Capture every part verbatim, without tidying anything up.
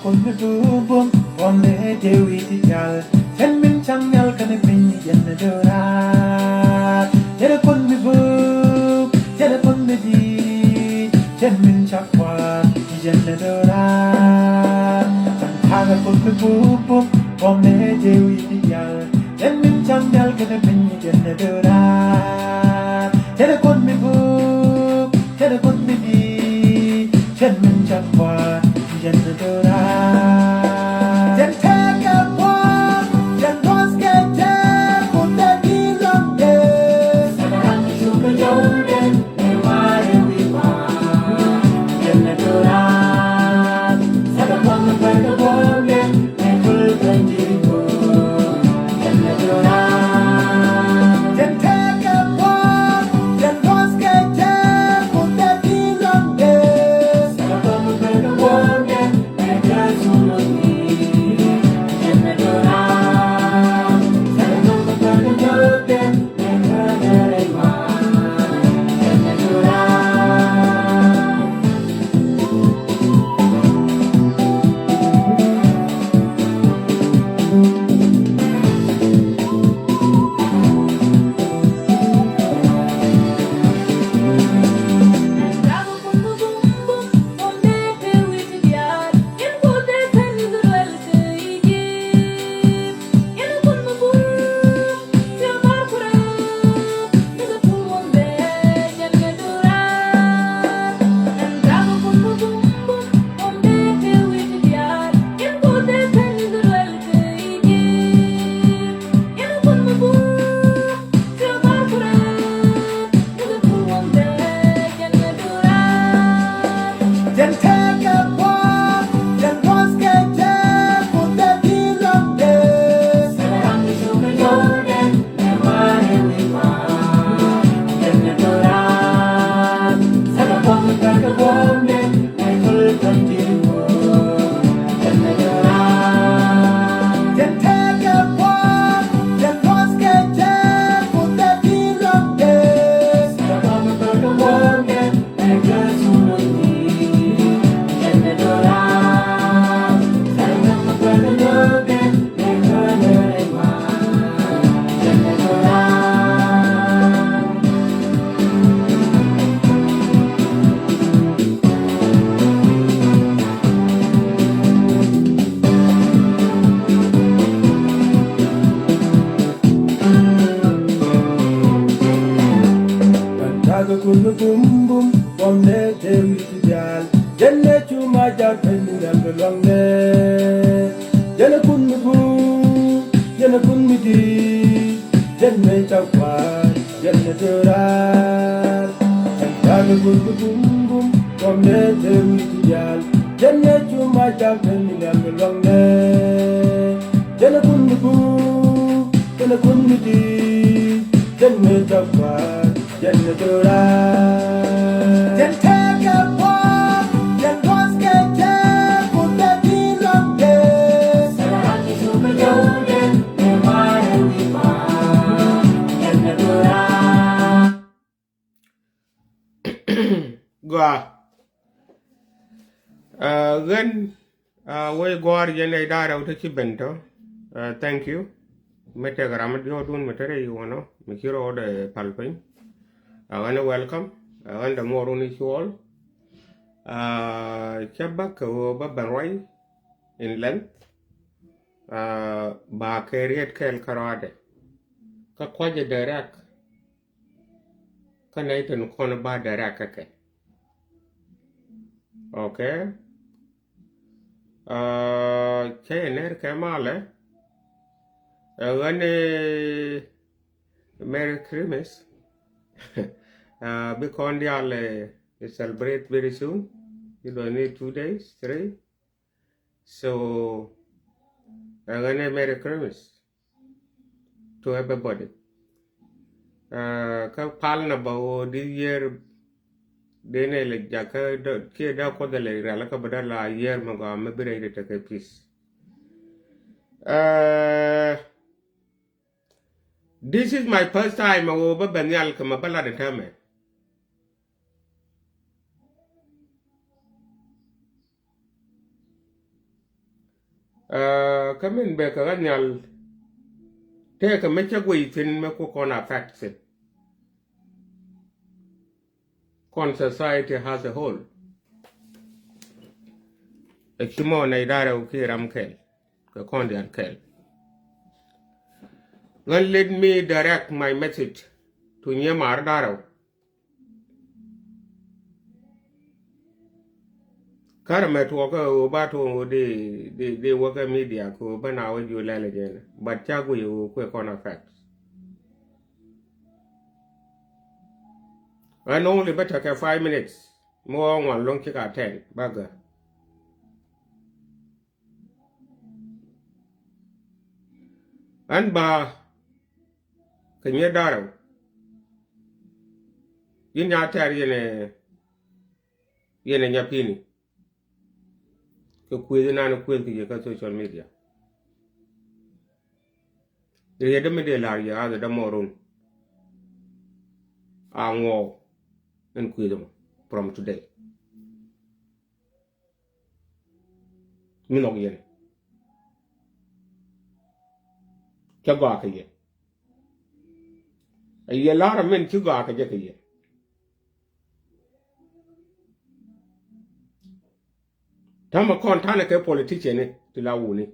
Kun mi bum bum, bum de de wi ti dial. Jɛn min cang dial kɛnɛ piny jɛn ni dora. Jɛn kun mi bum, jɛn kun mi di. Jɛn min cak kuat jɛn ni dora. Jɛn taga kun mi bum bum, bum de de wi ti dial. Jɛn min cang dial kɛnɛ piny jɛn ni dora. Jɛn kun mi bum, jɛn kun mi di. Jɛn min cak kuat jɛn ni dora. Jɛn tɛkɛ buɔ̱m, jɛn buɔ̱s kɛ jɛ, kun tɛ di lɔŋ de. Jɛn ɛ cu ma jak ben ni rial kɛ luaŋdɛ. Jɛn ɛ kun mi bum, jɛn ɛ kun mi di̱i̱t, jɛn mëë ca kua̱r, jɛn ɛ dööraar. Jɛn jak ɛ kun mi bum bum, buɔ̱m dee te wi̱i̱ ti diaal. Jɛn ɛ cu ma jak ben ni rial kɛ luaŋdɛ. Jɛn ɛ kun mi bum, jɛn ɛ kun mi di̱i̱t, jɛn mëë ca kua̱r. Jɛn ɛ dööraar. Jɛn tëëkɛ buɔ̱m, jɛn buɔ̱skɛ jɛ, kun te ti lɔŋ dee. Jɛn ɛ dööraar. Gɔaa. Ɛ, ɣän, ɛ, wec gua̱a̱r yɛn ɛ da̱a̱ rɛw te ci ben tɔ. Ɛ, thank you. Mi tek ram mi diɔ̱ɔ̱kdun mi te rɛy ɣɔnɔ mi ci rɔɔdɛ pal piny. Ɛ, ɣän ɛ welcome. Ɛ, ɣän dämuɔɔrun i̱ cuɔl. Ɛ, cä bäk kɛ ɣöö bä ben ruac in length. Ɛ, ba kɛ riet kɛɛl kärɔaadɛ. Kä kua̱cɛ direct. Kä nɛy tin kɔn ba direct kä kɛ. Okay. Ɛ, cä yɛ ner kɛ malɛ. Ɛ, ɣän ɛ Merry Christmas. Ɛ, bi kɔn diaal, ɛ, celebrate very soon. It will need two days, three. So, ɛ, ɣän ɛ Merry Christmas to everybody. Ɛ, kä pal na bä ɣöö this year dee nɛ lɛ jakä dɔ, kiɛ dee kuɔth lɛ rial kä bä dee la year mɛ gɔaa mɛ bi rɛy dee tekɛ peace. Ɛ, this is my first time ɛ ɣöö bä ben nhial kɛ mɛ bä lat in täämɛ. Kä min bɛ kɛ ɣä nhial tëëkɛ mi cä guiy thi̱n mi ku kɔn affect thi̱n. Kɔn society as a whole. Ɛ ci mɔ nɛy da̱rɛ wä kiɛ ram kɛl kɛ kɔn diaal kɛl. Ɣän let me direct my message to nyimaar da̱rɛ wä. Kärɛ mɛ tuɔɔkä ɣöö ba tuɔɔk ɣöö di, di, di wäkä media kɛ ɣöö bä na wä jiö lɛl jɛn. But ca guic ɣöö kuɛ kɔn affect. Ɣän only bä tekɛ five minutes. Mi wä ŋuan loŋ cik a ten bä gä. Ɣän ba kɛ nyier da̱rɛw. Yɛn nya tɛr yɛn ɛ, yɛn ɛ nyapini. Kɛ kuëth inan kuëth kɛ yɛ kä social media. Riet dämi dee la̱r yɛ ath dämɔɔrun. A ŋuɔw ɛn kuëth ɛmɔ from today. Mi nhɔk yɛn. Cä gɔaa kɛ yɛ. Ɛ yɛ la̱rä min ci gɔaa kɛ jɛ kɛ yɛ. Täämɛ kɔn ta̱nɛ kɛ politician ni ti la wuni.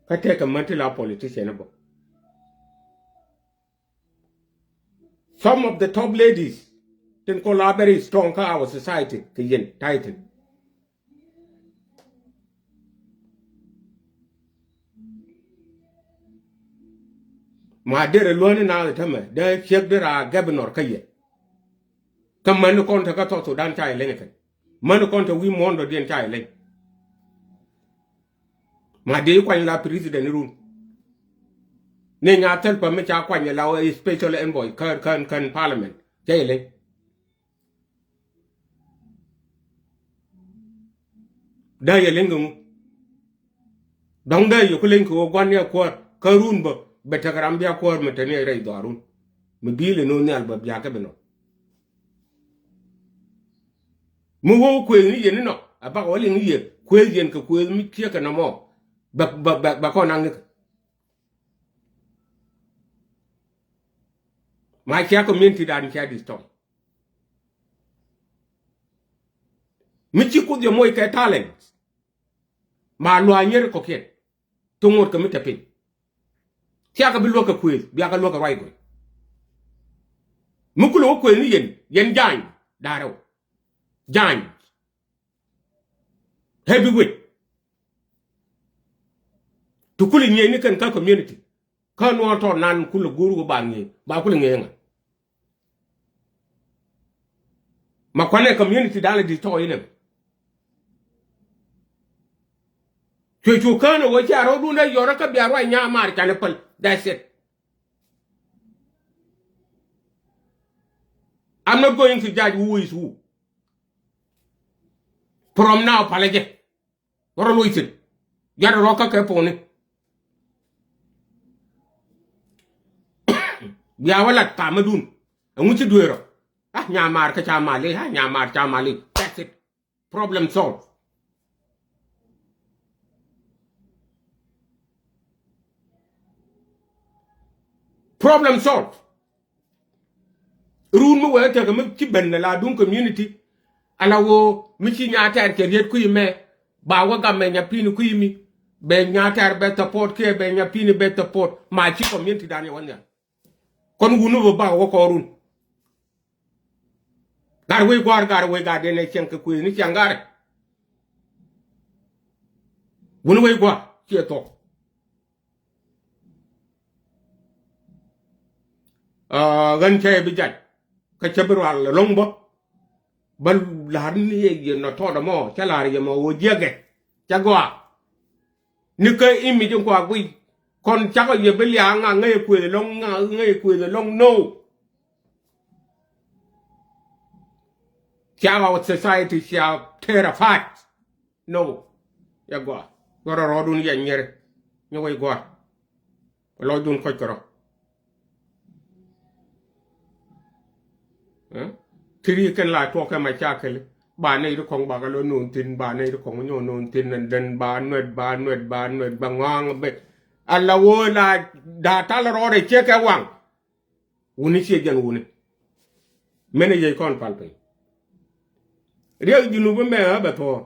Kä tëëkɛ män ti la politician ni bä. Some of the top ladies tin kɔn la very strong kä our society kɛ yɛn title. Ma derɛ luäni na tämɛ dee ciek derɛ a governor kä yɛ. Kä mäni kɔn te kä South Sudan ca yɛ leny kɛn. Mäni kɔn te wi̱i̱ muɔ̱ɔ̱n dɔ̱diɛn ca yɛ leny. Ma dee kuany la president run. Ni nya thil pa mi ca kuany la wä special envoy kän kän kän parliament. Ca yɛ leny. Dee yɛ leny kɛ ŋu. Dɔ̱ŋ dee yɛ ku leny kɛ wä gua̱n ni a kuäär kä run bä bɛ tek ram bia kuäär mi te ni rɛy dhɔaarun. Mi bi̱i̱l inɔ nhial bä bia kɛ bi nɔ. Mi wä kuëëth ni yɛn inɔ a bak wä liŋ ni yɛ kuëëth yɛn kɛ kuëëth mi ciek kɛ nɔmɔ. Bɛ bɛ bɛ bɛ kɔn naŋ ni kɛ. Ma cia community dan cia destroy. Mi ci kuth yɛ moc kɛ talent. Ma lua̱a̱ nyier kɔkiɛn ti ŋot kɛ mi te piny. Thiakä bi luäk kɛ kuëëth biakä luäk kɛ ruac gɔy. Mi kulɛ wä kuëëth ni yɛn yɛn jany da̱rɛw. Jany. Heavyweight. Ti kulɛ nyieny ni kɛn kä community. Kä nuɔɔn tɔɔr nan kulɛ go̱o̱r wä ba ŋi̱i̱ ba kulɛ ŋi̱i̱ ŋa. Ma kuanɛ community dan lɛ di tɔɔr inɛ. Cuɛ cu kään ɛ wä cia rɔɔdun dee yɔrä kä bia ruac nyamaar canɛ päl. That's it. I'm not going to judge who is who. From now palɛ jɛ. Rɔ loc thi̱n. Jɔt rɔ kä kɛ puɔ̱ni. Bia wä lat kamädun. Ɛŋu ci dueerɔ. Ah, nyamaar kä ca mali. Ah, nyamaar ca mali. That's it. Problem solved. Problem solved. Run mi wee tekɛ mi ci ben la duŋ community. Ala wo mi ci nya tɛr kɛ riet kui̱ mɛ. Ba wä gam mɛ nya pini kui̱ mi. Bɛ nya tɛr bɛ support kiɛ bɛ nya pini bɛ support. Ma ci community dan yɛ wä nhial. Kɔn wun mi bɛ bak wä kɔɔrun. Gar wec gua̱a̱r gar wec gar den ɛ cieŋ kɛ kuëëni cieŋ gar. Wun wec gua̱a̱r ciɛ thok. Ɣän cä yɛ bi jac kä cä bi rual ɛlɔ̱ŋ bä. Bä la̱r ni yɛ yɛ nɔ tɔɔt ɛmɔ cä la̱r yɛ mɔ ɣöö jiäkɛ cä gɔaa. Ni kä image in kua guiy kɔn cakɔ yɛ bi lia̱a̱ ŋa ŋäc kuëth ɛlɔ̱ŋ ŋa ŋäc kuëth ɛlɔ̱ŋ no. Cia our society cia terrified. No. Yɛ gɔaa. Gɔrɔ rɔɔdun yɛ nyɛrɛ. Nyɛ wec gɔaa. Lɔcdun kɔc kɛ rɔ. Ti ri kɛn la tuɔk kɛ ma ca kɛli. Ba nɛy ti kɔŋ ba kɛ lɔ no̱o̱ŋ thi̱n, ba nɛy ti kɔŋ nyɔk no̱o̱ŋ thi̱n, and then ba nuɛt, ba nuɛt, ba nuɛt, ba ŋɔaŋ bɛ. Ala wä la da̱a̱ tal rɔɔdɛ ciek kɛ waŋ. Wuni ciɛ jɛn wuni. Mɛn ɛ yey kɔn pal piny. Riɛk Junub mɛ ɛ bɛ thuɔ̱ɔ̱.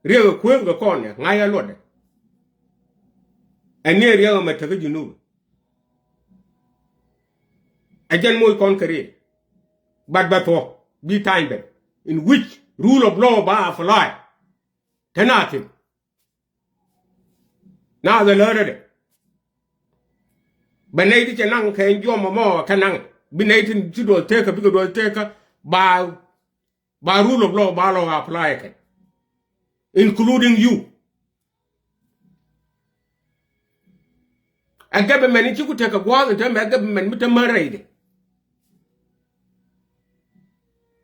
Riɛk ɛ kuëëth kɛ kɔn ɛ ŋa̱c ɛ luɔtdɛ. Ɛn ni ɛ riɛk ɛmɛ tekä Junub. Ɛ jɛn moc kɔn kɛ riɛk. But bɛ thuɔ̱ɔ̱ bi tany bɛ in which rule of law ba apply. Te na thi̱n. Na dhɛ läärädɛ. Bɛ nɛy ti cɛ naŋ kɛ juɔmɔ mɔ kɛ naŋ. Bi nɛy ti ci duɔth tekä, bikɛ duɔth tekä, ba, ba rule of law, ba lɔ apply kɛ. Including you. Ɛ government ci ku tekɛ gua̱a̱th in te mɛ government mi te mär rɛydɛ.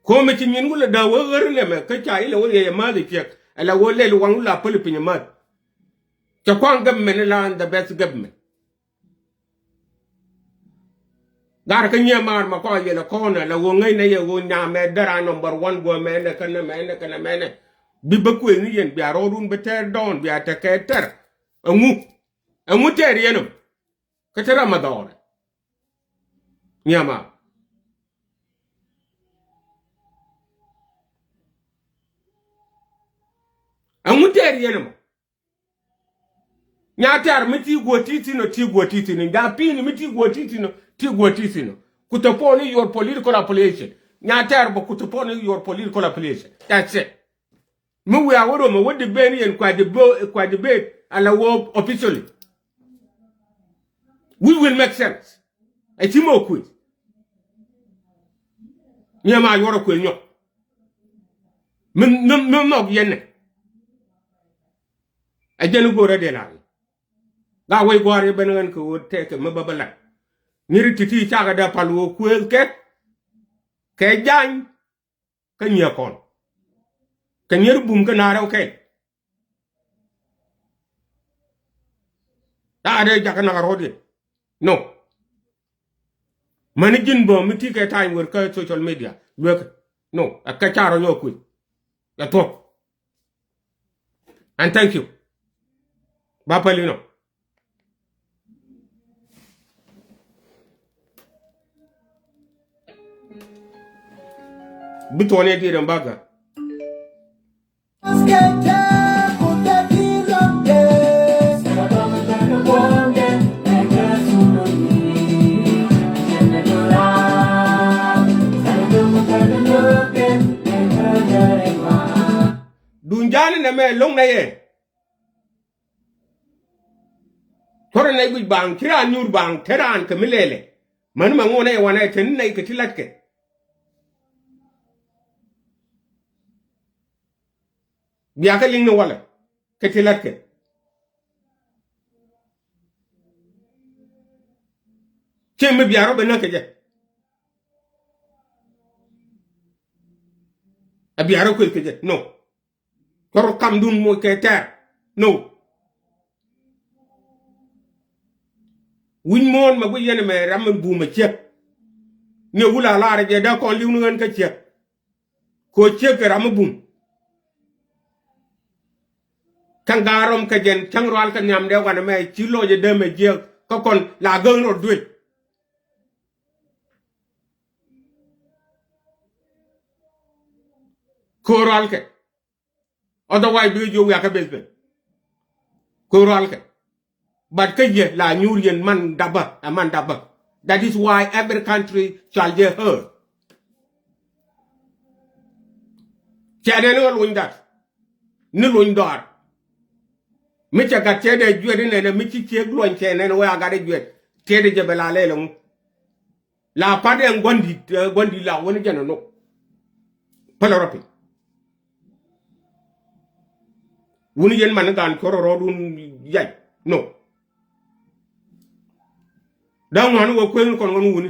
Komi ci nyin wulɛ da̱a̱ wee ɣär nɛmɛ kä ca ilɛ wä yɛ yɛ ma̱th i̱ ciɛk. Ɛlɛ wä lɛl waŋ wula päl piny ma̱th. Cɛ kuaŋ government la the best government. Gar kä nyiɛ maar ma kɔa yɛlɛ kɔnɛ la wä ŋäcnɛ yɛ wä nyamɛ dära number one guɔ mɛnɛ kɛnɛ mɛnɛ kɛnɛ mɛnɛ. Bi bä kuëëni yɛn bia rɔɔdun bä tɛr dɔɔn bia tekɛ tɛr. Ɛŋu? Ɛŋu tɛr yɛn ɔ? Kä te ram a dhɔɔrɛ. Nyiɛ maar. Ɛŋu tɛr yɛn ɛmɔ? Nya tɛr mi ti guɔ ti thin ɔ, ti guɔ ti thin ɔ. Nya pin mi ti guɔ ti thin ɔ, ti guɔ ti thin ɔ. Ku te pɔni your political affiliation. Nya tɛr bä ku te pɔni your political affiliation. That's it. Mi wiaa wä romɛ wä debate yɛn kua debate, kua debate ala wä officially. Which will make sense. Ɛ ci mɔ kuëth. Nyiɛ ma yuɔrɛ kuëth nyɔk. Mi, mi, mi nhɔk yɛn nɛ. Ɛ jɛn i̱ go̱o̱rä dee la̱r. Ga wec gua̱a̱r i̱ ben ɣän kɛ ɣöö tɛkɛ mi bä bä la̱t. Nyiri ti̱ti̱ cakɛ dee pal ɣöö kuëëth kɛ. Kɛ jany. Kä nyiɛ kɔn. Kɛ nyier bum kä naar rɛw kɛl. Daa dee jakä nak a rɔɔdiɛn. No. Mäni ji̱n bä mi ti kɛ ta̱a̱ny wer kä social media luek. No. Ɛ kɛ carɔ nyɔk kui̱. Ɛ thuɔ̱k. And thank you. Ba päl inɔ. Bi thuɔ̱n ɛ diet ɛn bakä. Duŋ ja̱a̱n inɛ mɛ lo̱ŋ nɛ yɛ. Cuɔrɛ nɛy guic baŋ ci raan nyuur baŋ te raan kɛ mi lɛlɛ. Mäni mɛ ŋuɔnɛ yɛ wanɛ te ni nɛy kɛ ti la̱tkɛ. Biakä liŋ ni walɛ kɛ ti la̱tkɛ. Ciɛ mi biarɔ bɛ näk kɛ jɛ. Ɛ biarɔ kueth kɛ jɛ no. Kɔr kamdun moc kɛ tɛr. No. Wi̱ny muɔ̱ɔ̱n mɛ guic yɛn ɛmɛ ram min bumɛ ciek. Ni wula lar jɛ dee kɔn li̱w ni ɣän kä ciek. Ko ciek kɛ ram mi bum. Cäŋ ga̱a̱r rɔm kɛ jɛn cäŋ rual kɛ nhiam dee wanɛ mɛ ci lɔc ɛ dee mɛ jiɛk kä kɔn la gäŋ rɔ duel. Ko rual kɛ. Otherwise bikɛ jiök wiakä basement. Kɛ rualkɛ. But kä yɛ la nyuur yɛn man dabä, ɛ man dabä. That is why every country shall jɛ hurt. Cɛ nɛn ɣä luny dat. Ni luny dɔar. Mi cɛ gat cɛ dee juet inɛnɛ mi ci ciek luɔny cɛ nɛn wee a gat i̱ juet. Cɛ dee jɛ bɛ la lɛl ɛŋu. La pat ɛn gua̱ndi̱t, ɛ, gua̱ndi̱t la wuni jɛn ɛ nok. Pälɛ rɔ piny. Wuni yɛn man ni gaan cuɔr rɔɔdun yac. No. Da̱ŋ ŋuani wä kueŋ kɔn ɣän wuni.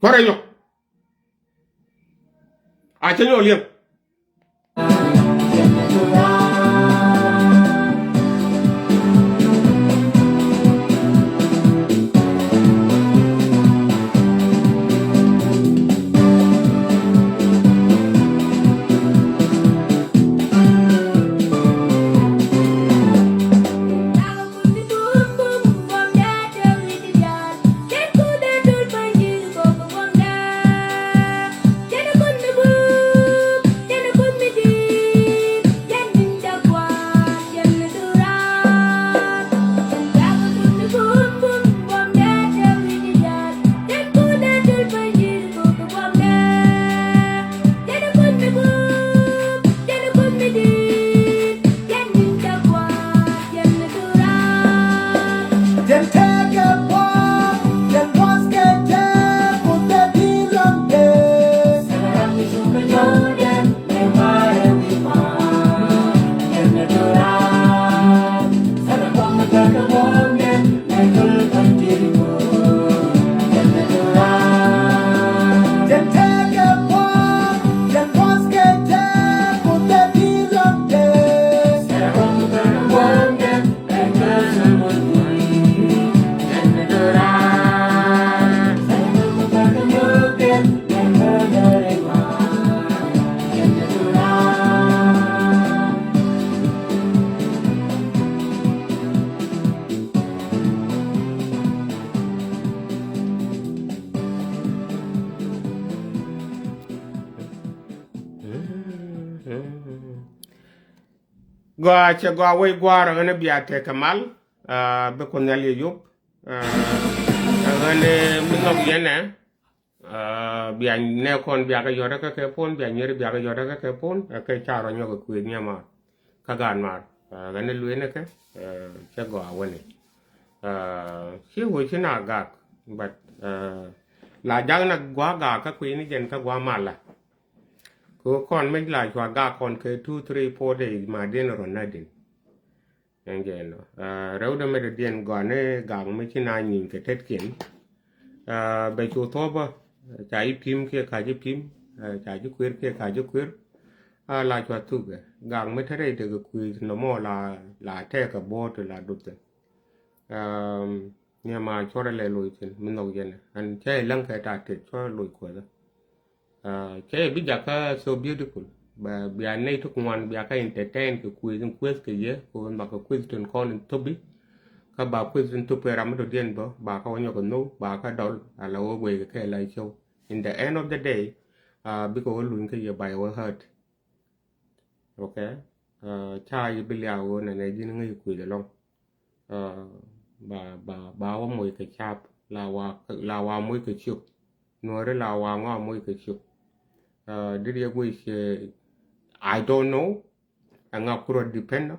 Cuɔrɛ nyɔk. A cä nyɔk liɛŋ. Gɔaa, cɛ gɔaa wec gua̱a̱r, ɣän bia tekɛ mal, ah, bi Kuoth Nhial yɛ yop. Ah, ɣän mi nhɔk yɛn ɛ, ah, bia nɛ kɔn bia kɛ yɔt kä kɛ pon, bia nyeri bia kɛ yɔt kä kɛ pon, ɛ kɛ ca rɔ nyɔk kɛ kuëë nhiam maar. Kä gaat maar, ah, ɣän luenɛ kɛ, ah, cɛ gɔaa wänɛ. Ah, ci wec ci na gak, but, ah, la jak na gua gak kä kui̱ ni jɛn kä gua malä. Kɛ kɔn mec la cua gak kɔn kɛ two, three, four days ma diɛn rɔ na din. Ɛn jɛ nɔ. Ah, rɛw dɛ mɛ dɛ diɛn gɔani gak mɛ ci na nyin kɛ tetkiɛn. Ah, bɛ cu thopä, ca ji̱ pim kiɛ ka ji̱ pim, ah, ca ji̱ kuer kiɛ ka ji̱ kuer. Ah, la cua thukɛ. Gak mɛ te rɛy tekɛ kui̱ nɔmɔ la, la tɛkɛ bo̱o̱t la duth. Um, ni ma cuɔrɛ lɛ loc thin mi nhɔk yɛn. An cɛ iläŋ kɛ ta tet cuɔrɛ loc kuɔthä. Uh, cɛ bi jakä so beautiful. Ba bia nɛy ti kuŋuan bia ka entertain kɛ kueth in kueth kɛ yɛ ko ma kɛ kueth tin kɔn in thupi. Ka ba kueth in thupi ram mi to diɛn bä ba ka wä nyɔk in nhok ba ka dɔl ala wä wee kɛ kɛ la show. In the end of the day, uh, bikɛ wä luny kɛ yɛ ba yɛ wä hurt. Okay. Uh, ca yɛ bi liak wä nɛ nɛ ji̱n ŋäc kueth alɔŋ. Ah, ba, ba, ba wa moc kɛ cap, la wa, la wa moc kɛ ciök. Nuɔri la wa ŋɔ moc kɛ ciök. Ah, dit yɛ guic, eh, I don't know. Ɛŋa kurɔ depend on.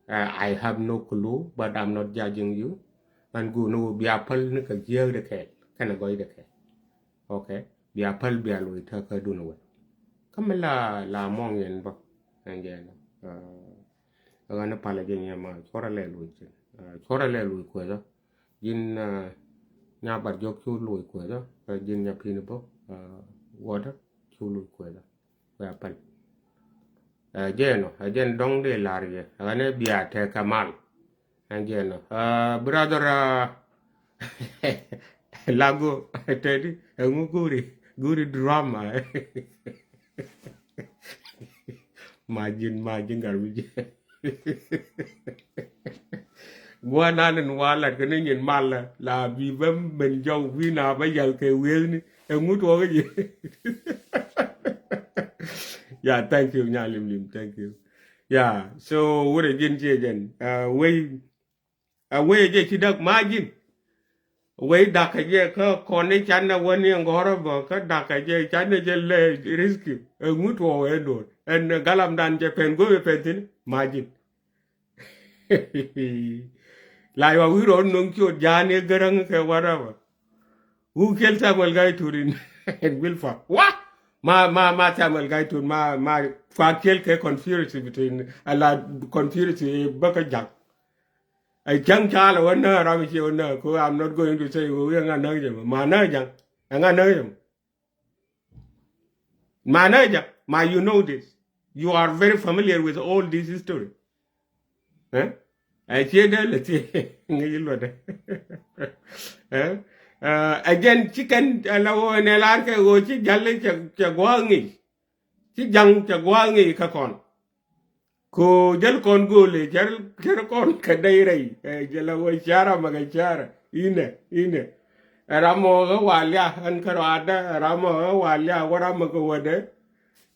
Ah, I have no clue, but I'm not judging you. Ɛn go̱o̱r ni wä bia päl ni kɛ jiääk dɛ kɛɛl, kɛnɛ gɔc dɛ kɛɛl. Okay. Bia päl bia loc täkä dun wɛ. Kä mi la, la mɔŋ yɛn bä. Ɛn jɛ nɔ. Ah, Ɣän ni palä jɛ nyɛ ma cuɔrɛ lɛ luc thin. Ah, cuɔrɛ lɛ luc kuɛthä. Ji̱n, ah, nya bar jɔk cu luc kuɛthä. Ah, ji̱n nya pin bä. Ah, wädä cu luc kuɛthä. Kuɛ pal. Ah, jɛ nɔ, ah, jɛn dɔŋ dee lar yɛ. Ɣän ni bia tekɛ mal. Ɛn jɛ nɔ. Ah, brother, ah, Lago, tɛdi, ɛŋu guri, guri drama. Majin, majin gar mi jɛ. Guanan in walat kɛ ni nyin mal la bi bä ben jɔw wi̱na bä yal kɛ wëëni. Ɛŋu tuɔk ji. Yeah, thank you, nya lim lim, thank you. Yeah, so wurɛ jin ciɛ jɛn. Uh, wei, uh, wei jɛ ci dak majin. Wei dakä jɛ kä kɔn ni canɛ wä ni ŋɔrä bä kä dakä jɛ canɛ jɛ lɛ rescue. Ɛŋu tuɔk ɛ do̱r. Ɛn galam dan jɛ pɛn go̱o̱mɛ pɛn thin majin. La yua wi̱i̱ rɔɔd no̱ŋ ciöt ja̱a̱n i̱ gäräŋ kɛ whatever. Who killed Samuel Gai Tut in, in Wilfa? What? Ma, ma, ma Samuel Gai Tut, ma, ma, kua kill kɛ conspiracy between, a la conspiracy bä kä ja̱ŋ. Ɛ ja̱ŋ ca la wä nä ram i̱ ciɛ wä nä, ko I'm not going to say wä wi̱i̱ ɛŋa nä jɛ ma, ma nä ja̱ŋ, ɛŋa nä jɛ ma. Ma nä ja̱ŋ, ma you know this. You are very familiar with all this history. Eh? Ɛ cie dee lɛ thie ŋäc luɔtdɛ. Eh? Ɛ jɛn ci kɛn ɛ la ɣöö nɛ lar kɛ ɣöö ci ja̱l cɛ, cɛ gua̱a̱k ŋi̱i̱c. Ci ja̱ŋ cɛ gua̱a̱k ŋi̱i̱c kä kɔn. Ko jäl kɔn go̱o̱lɛ, jäl kɛr kɔn kɛ dɛy rɛy. Ɛ jɛ la ɣöö ciara mɛ kɛ ciara. Inɛ, inɛ. Ɛ ram mɔ ɣä walia, ɛn kä rɔadä, ɛ ram mɔ ɣä walia, wä ram mɛ kɛ wädɛ.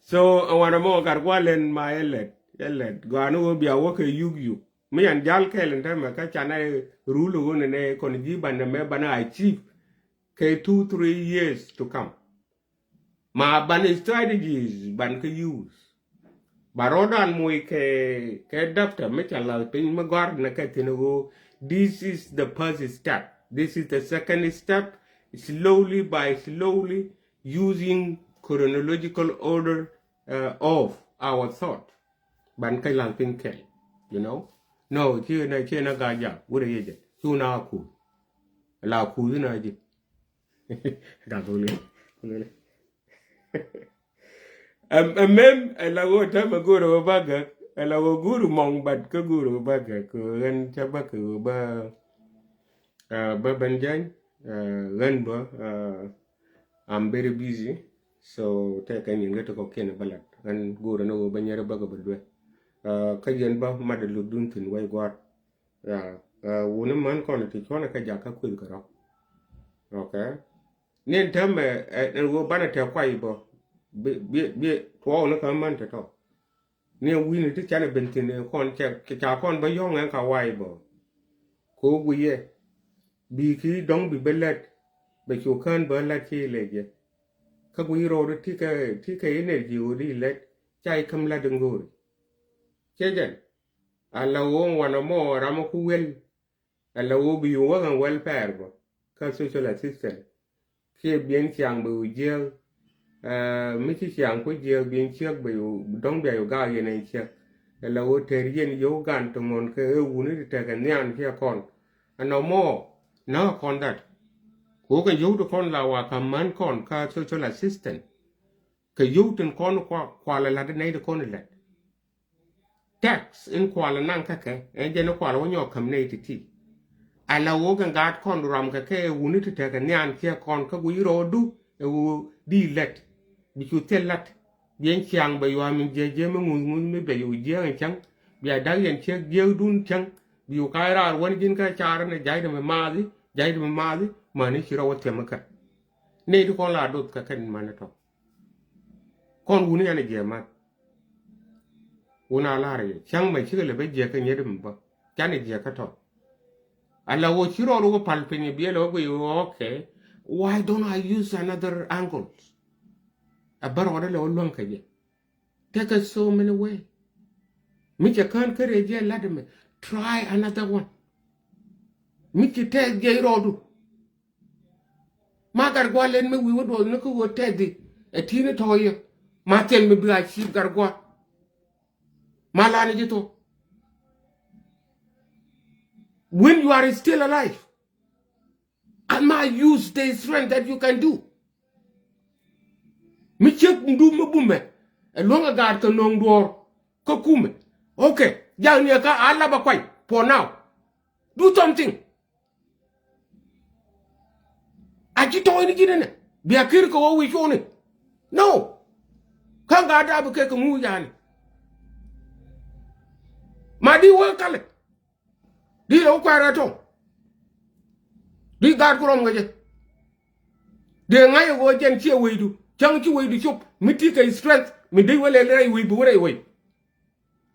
So, ɛ wanɛ mɔ gat gua̱l ɛn ma ɛ lɛt, ɛ lɛt. Gɔaa ni ɣöö bia wä kɛ yuk yuk. Mi yan jal kɛɛl in täämɛ kä canɛ rul ɣöö nɛ nɛ kɔn ji̱ banɛ mɛ banɛ achieve kɛ two, three years to come. Ma banɛ strategies ban kä use. Ba rɔɔdan moc kɛ, kɛ daptɛ mi ca lath piny mi gɔ̱a̱r nɛ kɛ thi̱n ɣöö this is the first step. This is the second step. Slowly by slowly using chronological order, uh, of our thought. Ban kä laŋ piny kɛl, you know. No, ci na, ci na ga ja wurɛ yɛ jɛ. Cu na ku. La ku na ji. Ga ku le. Ku le. Ɛm, ɛm, ɛm, ɛ la wä tɛmɛ go̱o̱rɛ wä ba gɛk. Ɛ la wä go̱o̱rɛ mɔŋ bat kä go̱o̱rɛ wä ba gɛk. Kɛ ɣän ca ba kɛ wä ba, uh, ba ben jany. Uh, ɣän ba, uh, I'm very busy. So tɛkɛ nyin kä ti kɔkiɛn bä lat. Ɣän go̱o̱rɛ ni wä ba nyɛrɛ bä kɛ bä duɛ. Uh, kä yɛn ba mat luk dun thin wä gua̱a̱r. Ya, uh, wuni man kɔn ti cuɔnɛ kä jak kä kueth kɛ rɔ. Okay. Ni tɛmɛ, eh, ɛn ɣöö banɛ tɛ kuay bä. Bi, bi, bi tuɔɔk ni kä män tɛ tɔ. Ni wi̱ni ti canɛ ben thi̱n ɛ kɔn cɛ ca kɔn bä yɔ̱ŋ ɛn ka wa̱i̱ bä. Ko guiyɛ bi ki dɔ̱ŋ bi bä lät bɛ cu kään bä lät ci lɛ jɛ. Kä guiy rɔɔdu ti kɛ ti kɛ energy ɣöö di lät ca i̱ käm lät in go̱o̱ri. Cɛ jɛn a la ɣöö wanɛ mɔ ram ɛ ku wel. Ala wä bi yu wä kɛn welfare bä kä social assistance. Kiɛ biɛn ciaŋ bɛ yu jiäk. Mi ci ciaŋ ku jiäk biɛn ciäk bɛ yu dɔ̱ŋ bia yu gaak yɛn ɛn ciäk. Ala wä tɛr yɛn yio̱w gan ti ŋuɔ̱n kɛ ɛ wuni ti tekɛ nhian kiɛ kɔn. Ɛnɔ mɔ näk kɔn dat. Ku kɛ yio̱w ti kɔn la wa ka̱m män kɔn kä social assistance. Kɛ yio̱w tin kɔn kua kualɛ la̱t nɛy ti kɔn ilɛt. Tax in kualɛ naŋ kä kɛ ɛn jɛn in kualɛ wä nyɔk käm nɛy ti̱ti̱. Ala wok in gaat kɔn ram kɛ kɛ ɛ wuni ti tekɛ nhian kiɛ kɔn kä guiy rɔɔdu ɛ wu di lɛt. Bi cu thil lat bi ɛn ciaŋ bɛ yua min jiɛ jiɛ mi ŋuth ŋuth mi bɛ yu jiɛ in cäŋ. Bia dak yɛn ciɛ jiɛ dun cäŋ. Bi yu ka̱a̱c raar wän ji̱n kä caarä ni ja̱c dɛ mi maathi ja̱c dɛ mi maathi. Mäni ci rɔ wä thiɛm kä nɛy ti kɔn la doth kä kɛn mäni tɔ. Kɔn wuni ɛn ɛ jiɛ math. Wun a lar yɛ cäŋ mɛ cikɛ lɛ bä jiɛk kä nyet mi bä. Canɛ jiɛk kä tɔt. Ala wä ci rɔɔd wä pal piny biɛl wä guiy wä, okay. Why don't I use another angle? A bä rɔɔd lɛ wä luäŋ kä jɛ. Take us so many way. Mi cɛ kään kä rɛy jɛ lat mɛ. Try another one. Mi ci tɛth jɛ rɔɔdu. Ma gat gua̱a̱ len mi wi̱i̱ wä duɔth ni kä wä tɛth di. Ɛ ti̱i̱ ni tɔ̱ yɛ ma thil mi bi a ciip gat gua̱a̱. Ma lani ji̱ thok. When you are still alive, and ma use the strength that you can do. Mi ciek dum mi bumɛ ɛ luäŋ ɛ gaat kɛ no̱o̱ŋ duɔ̱ɔ̱r kä kumɛ. Okay. Jak ni ɛ kä a lap ɛ kuay for now. Do something. A ci tɔɔy ni ji̱n ɛnɛ bia kir kɛ wä wi̱i̱ cuɔni. No. Kä gaat a bi kɛ kɛ ŋuuc yani. Ma di wä kalɛ. Di rɛw kuɛɛr ɛ tɔ̱. Di gaat ku rɔm kɛ jɛ. Dee ŋa̱c ɛ ɣöö jɛn ciɛ wecdu cäŋ ci wecdu cop mi ti kɛ strength mi dee wä lɛl rɛy wec bi wä rɛy wec.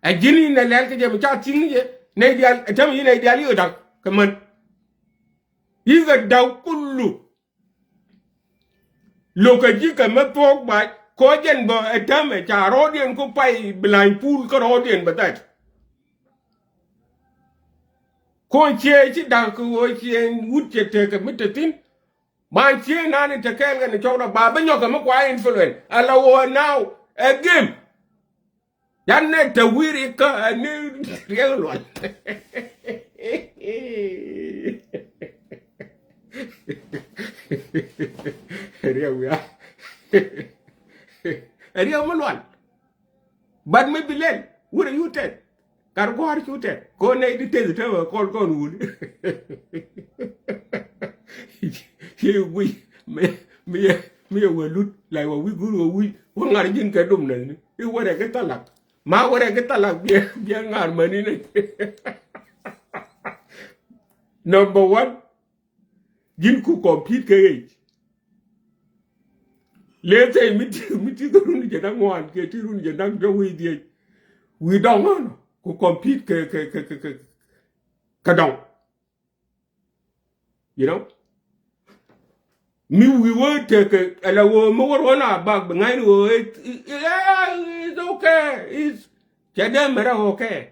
Ɛ ji̱n in ɛ lɛl kɛ jɛ mi ca thi̱ŋ ni jɛ nɛy diaal ɛ täm yi nɛy diaal yi ɣä da̱k kɛ män. Yi ɣä da̱k kulu. Lo̱kɛ ji̱ kɛ mɛ thuɔ̱k bac kɔ jɛn bä ɛ tämɛ ca rɔɔdiɛn ku pay bi la̱ny puul kä rɔɔdiɛn bä that. Kɔn ciɛ ci da̱k kɛ ɣöö ciɛ wut cɛ tekɛ mi te thi̱n. Ban ciɛ nani te kɛɛl kɛn cɔk rɔ ba bä nyɔkɛ mi kua influence ala ɣöö now ɛ game. Yan nɛ te wi̱i̱ rikä ni riɛk luɔl. Riɛk wiaa. Riɛk mi luɔl. But mi bi lɛl wurɛ yu tɛth. Gat gua̱a̱r cu tɛth kɔn nɛy di teth te wä kɔn kɔn wun. Ci guiy mi mi yɛ wä lut la wä wi̱i̱ gur wä wi̱i̱ wä ŋa̱r ji̱n kɛ dom nɛthni. I̱ wä rɛ ki thalak. Ma wä rɛ ki thalak biɛ biɛ ŋa̱r mäni ni. Number one. Ji̱n ku compete kɛ age. Let's say mi ti mi ti kɛ run jɛ da̱ŋ ŋuan kɛ ti run jɛ da̱ŋ jɔk wi̱i̱ dhiec. Wi̱i̱ dɔŋ ɣɔn ku compete kɛ kɛ kɛ kɛ kɛ dɔŋ. You know. Mi wi̱i̱ wä tekɛ ala wä mi wä ruɔn a bak bi ŋa̱cni wä. It's okay. It's cɛ dee mɛrɛ okay.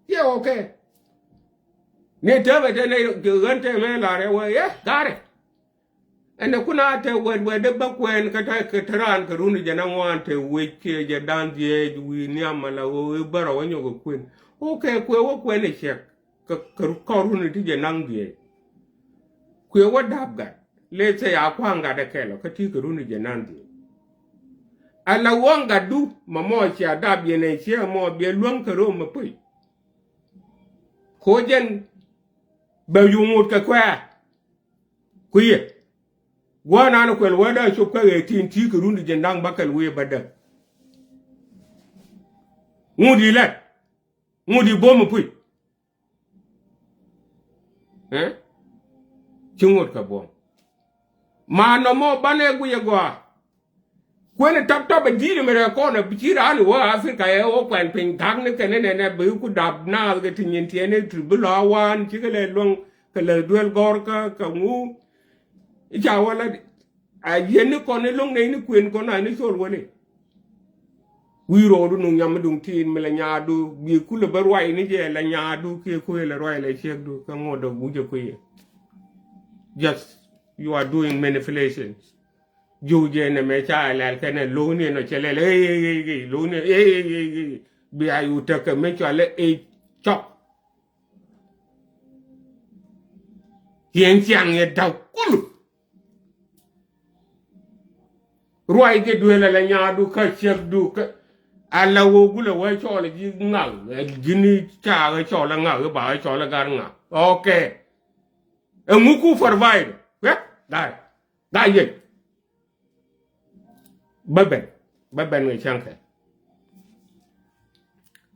Yɛ okay. Ni tɛmɛ tɛ ni ɣän tɛmɛ larɛ wä yɛ garɛ. Ɛn ni kun a te wɛt wɛt dee bä kuɛn kä te kä te raan kɛ run jɛ na ŋuan te wec kiɛ jɛ dan dhiec wi̱i̱ nhiam ala wä i̱ bärɔ wä nyɔk ɛ kuën. Okay kuɛ wä kuɛn ɛ ciɛk. Kä kä kɔr runi ti jɛ naŋ dhiec. Kuɛ wä dap gat let's say a kua̱ŋ gat ɛ kɛl ɔ kä ti kɛ runi jɛ naŋ dhiec. Ala wä gatdu mɛ mɔ cia dap yɛn ɛ ciɛ mɔ biɛ luäŋ kɛ rom mɛ puc. Ko jɛn bɛ yuŋ ŋot kɛ kuɛɛ. Kui̱ yɛ gua̱a̱r nan kuɛl wä dee cop kä ɣee tin ti kɛ runi jɛ naŋ bä kɛl wi̱i̱ bä däk. Ŋut yi lɛt ŋut yi bo̱m mɛ puc. Ci ŋot kɛ buɔ̱m. Ma nɔmɔ banɛ guiyɛ gɔaa. Kuën tap tap a ji̱ ni mɛ rɛ kɔn a bi ci raan wä Africa ɛ wä kuɛn piny gak ni kɛn ni nɛnɛ bi ku dap naath kɛ ti nyin tiɛn ni ti bi lɔ wan ci kɛ lɛ luäŋ kɛ lɛ duel gɔr kä kɛ ŋu. I̱ ca wä la a yɛn ni kɔn ni lo̱ŋ nɛy ni kuën kɔn a ni col wä ni. Wi̱i̱ rɔɔdu nuŋ nyam mi duŋ tin mi la nyaadu bi kulɛ bä ruac ni jɛ la nyaadu kiɛ kuɛ la ruac la ciekdu kä ŋuɔt dɔk wucɛ kuɛ. Just you are doing manipulations. Jiw jɛ nɛ mɛ ca lɛl kɛnɛ lo̱w ni nɔ cɛ lɛl ey ey ey ey lo̱w ni ey ey ey ey. Bia yu tekɛ mi cɔal ey cɔk. Yɛn ciaŋ yɛ daw kulu. Ruac kɛ duel ala nyaadu kä ciekdu kä ala wä gulɛ wä cɔl ji̱ ŋak ji̱ni ca ɣä cɔl ŋak ba ɣä cɔl gar ŋak. Okay. Ɛŋu ku provide wɛ gai gai yɛn. Bä ben bä ben ŋɛ cäŋ kɛ.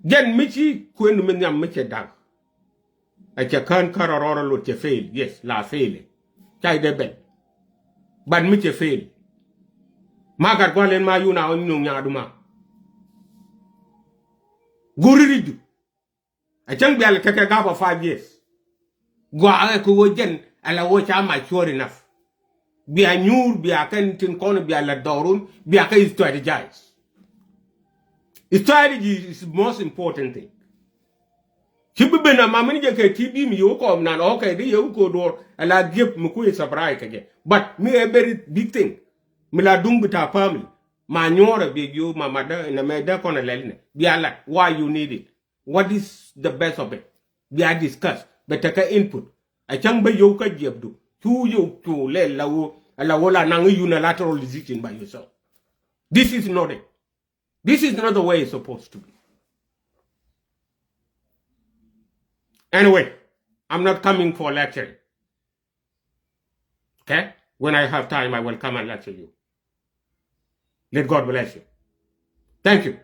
Jɛn mi ci kuën mi nhiam mi cɛ da̱k. A cɛ kään kärɔ rɔrɔ lot cɛ fail. Yes, la fail. Ca idɛ ben. But mi cɛ fail. Ma gat gua̱l in ma yun a wä nyuŋ nyaadu ma. Guri ridu. A cäŋ bial kɛ kɛ gap of five years. Gɔaa kɛ wä jɛn ala wä ca mature enough. Bia nyuur bia kɛn tin kɔn bia la dɔrun bia kɛ strategize. Strategy is most important thing. Ci bi ben a ma mini jɛ kɛ ti bi mi yow kɔm nan okay di yow ko dor ala gift mi ku is surprise kɛ jɛ. But mi a very big thing. Mi la duŋ bi ta family. Ma nyuɔrɛ bi yow ma ma da na mɛ da kɔn a lɛl ne. Bia lat why you need it. What is the best of it? Bia discuss bɛ tekɛ input. A cäŋ bä yow kä jiɛpdu cu yow cu lɛ la wo la wo la naŋ unilateral decision by yourself. This is not it. This is not the way it's supposed to be. Anyway, I'm not coming for lecturing. Okay? When I have time, I will come and lecture you. Let God bless you. Thank you.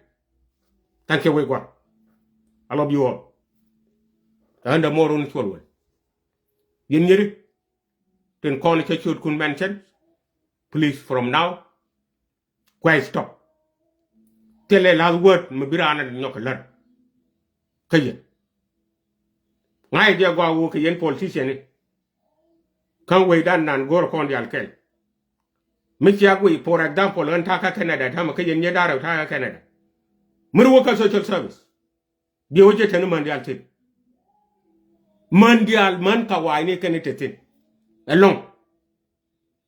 Thank you, we God. I love you all. And the more on chol wel. Yin yeri. Tin kɔn cɛ ciöt kun mention. Please, from now, kuay stop. Thilɛ last word mi bi raan nyɔk lät. Kä yɛn. Ŋa̱c jɛ gɔaa wok kɛ yɛn politician ni. Kä wecdan nan go̱o̱r kɔn diaal kɛl. Mi ciak wec, for example, ɣän ta̱a̱ kä Canada, ta̱a̱ mi kä yɛn nyɛ da̱rɛ ta̱a̱ kä Canada. Mi ri wä kä social service. Biɛ wä jɛ teni män diaal thin. Män diaal män ka wa̱a̱cni kɛn te thin. Ɛlɔ̱ŋ.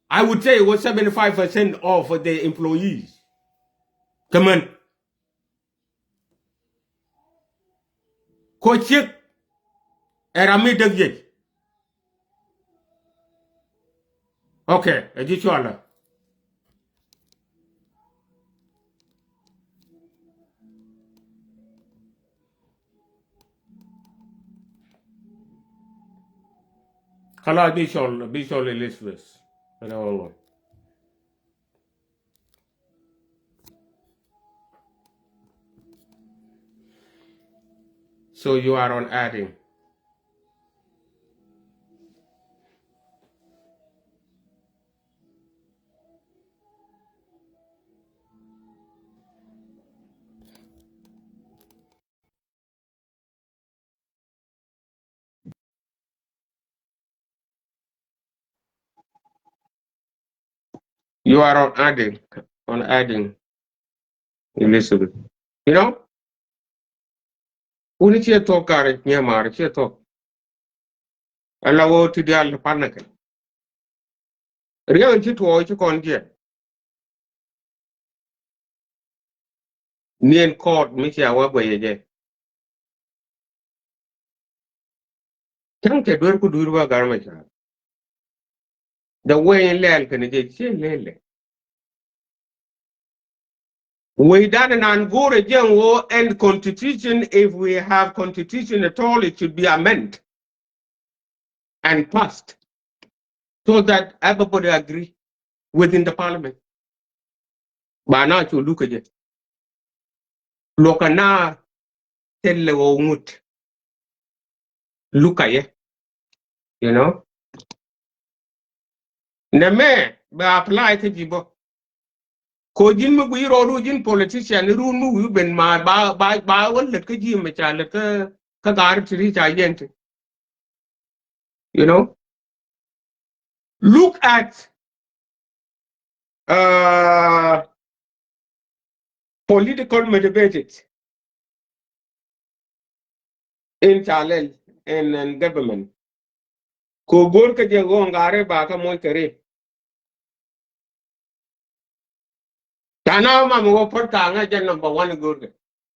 I would say it was seventy-five percent of the employees. Kä män. Ko ciek ɛ ram mi däk yec. Okay, ɛ ji̱ cualä. Kala bi cɔl, bi cɔl Elizabeth. Ɛn ɛ ɣɔn ɣɔn. So you are on adding. You are on adding, on adding. Elizabeth. You know? Wuni ciɛ thok kari nyɛ mari ciɛ thok. Ala wo ti dial pan na kɛ. Riɛk in ci tuɔɔk ci kɔn jiɛn. Nien kɔɔt mi cia wä guɛyɛ jɛ. Cäŋ cɛ duer ku duer wä gar mɛ ca. The way in lɛl kɛn jɛ ci lɛl lɛ. Wecdan nan go̱o̱rɛ jɛ ŋo and constitution, if we have constitution at all, it should be amend and passed so that everybody agree within the parliament. Ba na cu lukɛ jɛ. Luɔkä na thilɛ ɣɔw ŋut. Lukɛ yɛ. You know? Nɛ mɛ bɛ apply kä ji̱ bä. Ko ji̱n mi guiy rɔɔdu ji̱n politician ni run mi wi̱i̱ ben ma ba, ba, ba wä lät kä ji̱ mɛ ca lät kä, kä gaari ti ri ca yɛn ti. You know? Look at, uh, political motivated in ca lɛl in, in government. Ko go̱r kä jɛ ɣöö ŋa̱ri ba kä moc kɛ ri. Ca na mam wä pär ka ŋa jɛ number one go̱r kɛ.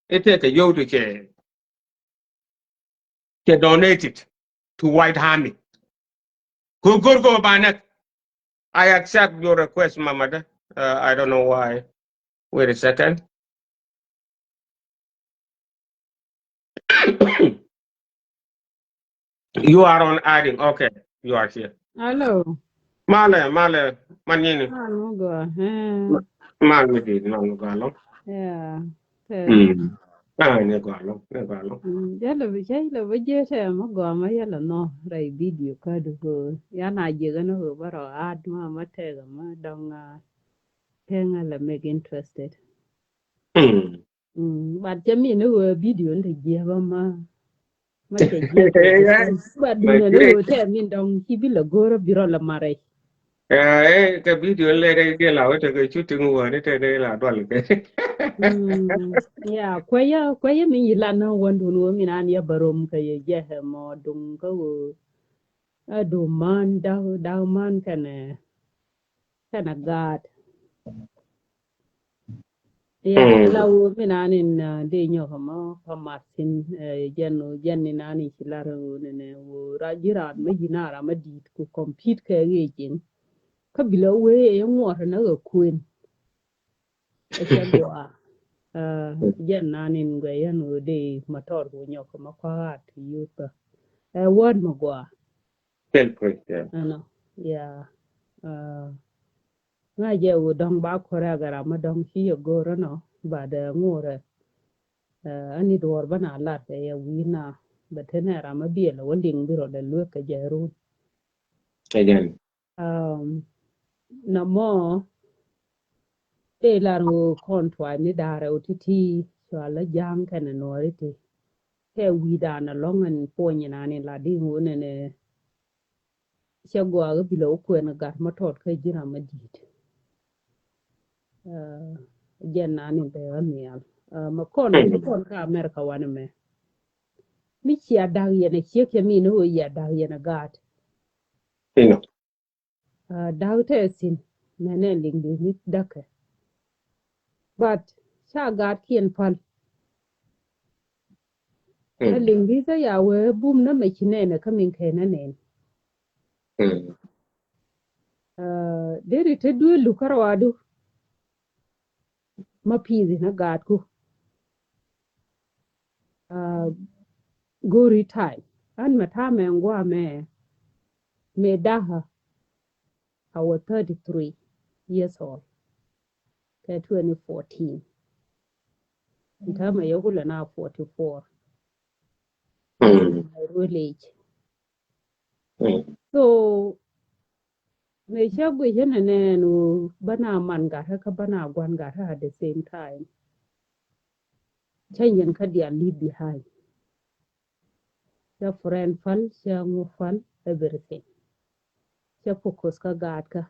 Ite kɛ yio̱w ti cɛ, cɛ donated to White Army. Ko go̱r kɛ ba nɛk. I accept your request, Mama. Uh, I don't know why. Wait a second. You are on adding. Okay, you are here. Hello. Malɛ, malɛ, man yini. Mal mi gɔaa. Eh. Ma-, mal mi dit, mal mi gɔaa lɔ. Yeah. Okay. Mm. Ah, ni gɔaa lɔ, ni gɔaa lɔ. Mm, jɛ lɛ bi, jɛ lɛ bi jɛ tɛ mi gɔaa ma yɛ lɛ nɔ rɛy video ka du ko. Ya na jɛ gɛ ni ko bä rɔ ad ma, ma tɛ gɛ ma dɔŋ a. Kɛ ŋa lɛ make interested. Mm. Mm, but cɛ mi ni ɣöö video ni te jiɛ bä ma. Ma cɛ jiɛ. But duundɛ ni ɣöö tɛ min dɔŋ ci bi lɛ go̱o̱rä bi rɔ lɛ marɛ. Eh, kɛ video lɛ rɛ kɛ la wä tekɛ cu tiŋ wä ni te ni la dual kɛ. Mm, yeah, kuɛ yɛ, kuɛ yɛ min yi lan ni wä duun wä min an yɛ bä rom kɛ yɛ jɛ hɛ mɔ duŋ kä wä. Ɛ duum man, da̱k, da̱k man kɛnɛ, kɛnɛ gaat. Ya, mm, la wä mi nan in, uh, dee nyɔk mɔ pa mathin, eh, jɛn, jɛn ni nan in ci lar wä nɛnɛ wä ra ji̱ ran mä ji̱ na ram mä di̱i̱t ku compete kɛ ɣee ji̱n. Kä bilɛ wee ɛ ŋuɔt nɛ ɣä kuën. Ɛ cɛ gɔaa. Uh, jɛn nan in guɛ yɛn wä dee ma tɔr ku nyɔk ma kɔaat youth. Ɛ word ma gɔaa. Tell Christian. Ɛnɔ, yeah. Uh, ŋa jɛ wä dɔŋ ba kɔrɛ a gɛ ram ma dɔŋ ci yɛ go̱o̱r ɛnɔ, but, uh, ŋuɔrɛ. Uh, ani duɔr bä na lat kɛ yɛ wi̱i̱ na, but tɛnɛ ram ma biɛl wä liŋ bi rɔ dɛ luek kɛ jɛ run. Again. Um, na mɔ dee lar ŋö kɔn tuany ni da̱rɛ wä ti̱ti̱ cua la ja̱a̱ŋ kɛnɛ nuɔri ti. Kɛ wi̱i̱ da̱a̱n alɔŋ ɛn puɔ̱ny inan in la di ŋö nɛnɛ. Cɛ gɔaa kä bilɛ wä kuɛn gat ma tɔt kä ji̱ ram ma di̱i̱t. Uh, jɛn nan in bɛ ɣä nhial. Uh, ma kɔn, mm, ma kɔn kä America wanɛ mɛ. Mi cia da̱k yɛn a ciek cɛ mi ni ɣöö yia da̱k yɛn a gaat. Inɔ. Uh, da̱k tɛ thi̱n mɛnɛ liŋ di ni da̱kɛ. But ca gaatkiɛn päl. Mm. Ɛ liŋ di thä ya wee bum nä mɛ ci nɛnɛ kä min kɛ nä nɛn. Mm. Uh, deri te duee luk kä ruaadu. Ma pi̱i̱thi ni gaatku. Uh, go̱ri time. An mɛ ta̱a̱ mɛ ŋuamɛ mɛ da̱kä. I was thirty-three years old. Kɛ twenty fourteen. Ntä mɛ yɛ kulɛ na forty-four. Mm. My real age. Mm. So mëë cä guic inɛ nɛn ɣöö bä na man gatdä kä bä na gua̱n gatdä at the same time. Cä nyin kä diaal leave behind. Cä friend päl, cä ŋu päl, everything. Cä focus kä gaatkä.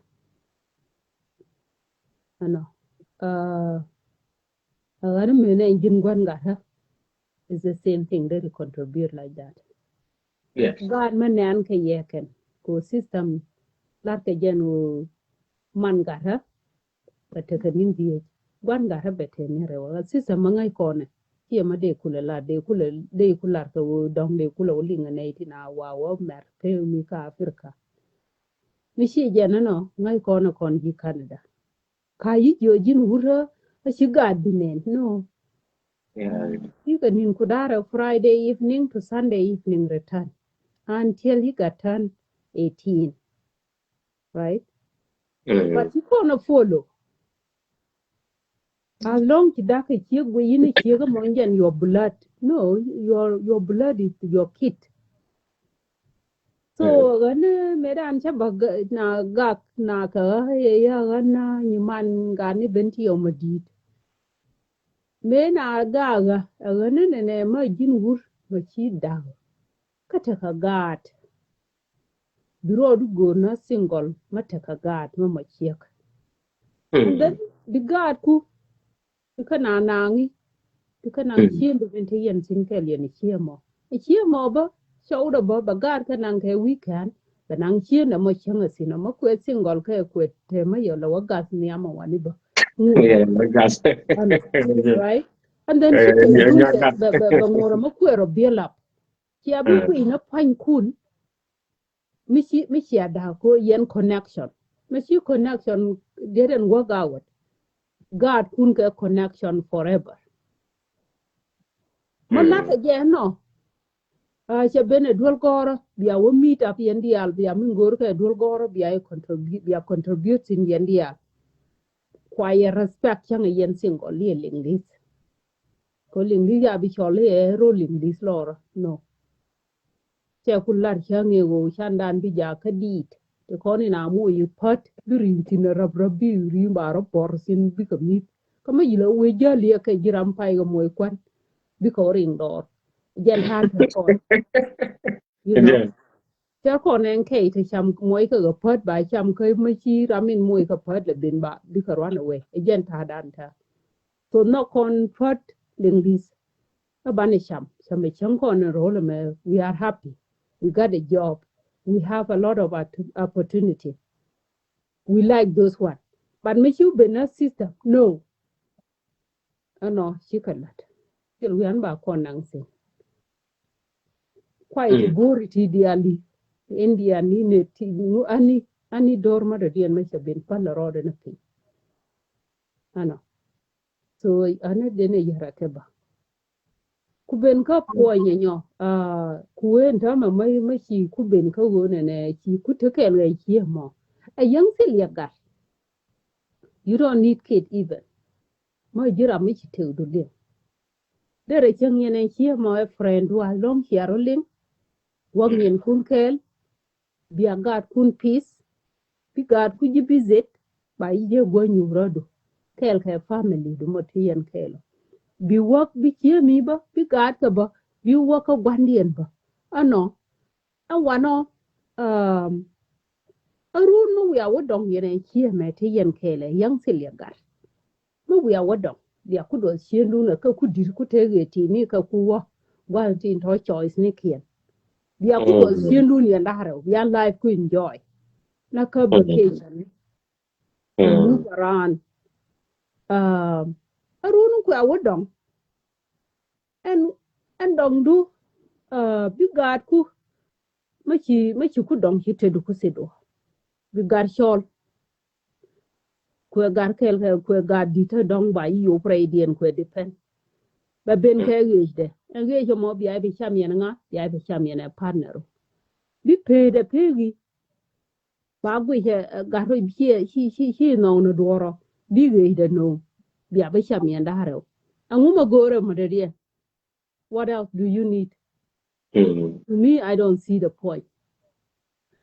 Ɛnɔ. Uh, Ɛ ɣän mi nɛ ji̱n gua̱n gatdä. It's the same thing, they contribute like that. Yes. Gaat mi nɛn kɛ yɛ kɛn ko system lar kɛ jɛn ɣöö man gatdä. Bɛ tekɛ ni̱n dhieec gua̱n gatdä bɛ tekɛ ni̱n rɛw. Ɛ system mi ŋäc kɔnɛ ciɛ ma dee kulɛ lat, dee kulɛ, dee kulɛ lar kɛ ɣöö dɔ̱ŋ dee kulɛ wä liŋ ɛ nɛy tin a wa wä mɛr pek mi kä Africa. Mi ciɛ jɛn ɛnɔ ŋäc kɔnɛ kɔn ji̱ Canada. Ka yi jiɔ ji̱n wurä a ci gaat bi nɛn. No. Yeah. Yi kɛ ni̱n ku da̱rɛ Friday evening to Sunday evening return until yi gat turn eighteen. Right? Mm. But you gonna follow. As long ci da̱k kɛ ciek guic yin a ciek among jɛn your blood. No, your, your blood is your kid. So ɣän mëë dan cä bä na gak na kɛ ɣä yɛ yɛ ɣän na nyiman gat ni ben ti yɔm a di̱i̱t. Mëë na gak ɣä ɛ ɣän ni nɛnɛ ma ji̱n wur ma ci da̱k. Kä tekɛ gaat. Bi rɔɔdu go̱o̱r na single ma tekɛ gaat ma ma ciek. And then bi gaatku ti kä naŋ naŋi ti kä naŋ cien bi ben te yɛn thin kɛl yɛn i̱ cie mɔ i̱ cie mɔ bä cɔwdɛ bä bɛ gaat kä naŋ kɛ weekend bɛ naŋ cien dɛ mɔ cäŋ a thin ɔmɔ kuɛ single kɛ kuɛ te mä yɛ lɛ wä gath nhiam a wani bä. Right. And then ci kɛ bɛ bɛ ŋuɔr ɔmɔ kuɛ rɔ biɛl up. Cia bi kui̱ na pua̱nykun. Mi ci mi cia da̱a̱ ko yɛn connection. Mi ci connection didn't work out. Gaat kun kɛ connection forever. Ma lat a jɛ nɔ. Cɛ ben ɛ duel gɔrɔ bia wä meet up yɛn diaal bia mi go̱o̱r kɛ duel gɔrɔ bia contribute bia contribute in yɛn diaal. Kua yɛ respect cäŋ yɛn single liɛ liŋ li̱th. Ko liŋ li̱th a bi cɔl iɛ ro liŋ li̱th lɔrɔ no. Cɛ ku lar cä ŋee ɣöö candan bi jakä diit ti kɔn in a moc i̱ pät bi ri̱i̱ŋ thi̱n rap rap bi ri̱i̱ŋ ba rɔ pɔr thi̱n bikɛ mi̱th. Kä mä yilɛ wee jäl yɛ kɛ ji̱ ram pay kɛ moc kuan bikɛ wä riŋ dɔɔr. Jɛn ta̱a̱ kɛ kɔn. Cɛ kɔn ɛn kɛy te cam moc kɛ kɛ pät ba cam kä mä ci ram in moc kɛ pät lɛ ben ba bikɛ ruan away. Jɛn ta̱a̱ dan ta̱a̱. So nhɔk kɔn pät liŋ li̱th. Kä banɛ cam cam ɛ cäŋ kɔn in ro̱l ɛmɛ we are happy. We got a job. We have a lot of opportunity. We like those one. But mi ci ben na system no. Ɛnɔ ci kɛ lat. Cil wian ba kɔn naŋ thin. Kuay ti go̱o̱ri ti diali. India ni ne ti ani ani dor ma dɔ diɛn ma cɛ ben pal rɔɔdɛ na piny. Ɛnɔ. So anä denɛ yärä kɛ bä. Ku ben kä puɔnyɛ nyɔ ku wen täämɛ mä ci ku ben kä ɣöö nɛnɛ ci ku tekɛl ɣɛ ciɛ mɔ. Ɛ yäŋ thil yɛ gat. You don't need kid even. Mä ji̱ ram mi ci tek du liŋ. Derɛ cäŋ yɛn ɛn ciɛ mɔ ɛ friend du a lɔŋ ciɛ rɔ liŋ. Wäk nyin kun kɛɛl. Bia gaat kun peace. Bi gaat ku ji̱ visit ba yi jɛ guɔ nyuur rɔdu kɛɛl kɛ family du mɔ ti yɛn kɛɛl. Bi wäk bi ciemi bä bi gaat kɛ bä bi wäk kä guandiɛn bä. Ɛnɔ ɛ wanɔ. Ɛ run mi wiaa wä dɔŋ yɛn ɛn ciemɛ ti yɛn kɛɛl ɛ yäŋ thil yɛ gat. Mi wiaa wä dɔŋ bia ku duɔth ciendun ɛ kä ku di̱t ku tek yɛ ti ni kä ku wä gua̱n tin tɔ choice ni kiɛn. Bia ku duɔth ciendun yɛn da̱rɛ bia life ku enjoy. Na kä vacation ni move around. Ɛ run ku a wä dɔŋ ɛn ɛn dɔŋdu bi gaatku. Mä ci mä ci ku dɔŋ ci tetdu ku thitdu. Bi gat cɔl. Kuɛ gat kɛl kɛ kuɛ gat di̱t tä dɔŋ ba yi yop rɛydiɛn kuɛ depend. Bɛ ben kɛ ɣeecdɛ ɛn ɣeec ɛmɔ bia bi cam yɛn ŋa bia bi cam yɛn ɛ partner. Bi peetdɛ peeki. Ba guic ɛ gat rɔ ci ci ci nɔŋ ni duɔrɔ bi ɣeecdɛ no̱o̱ŋ. Bia bi cam yɛn da̱rɛ. Ɛŋu mɛ go̱o̱rɛ mɛ dɔ̱diɛn. What else do you need? To me, I don't see the point.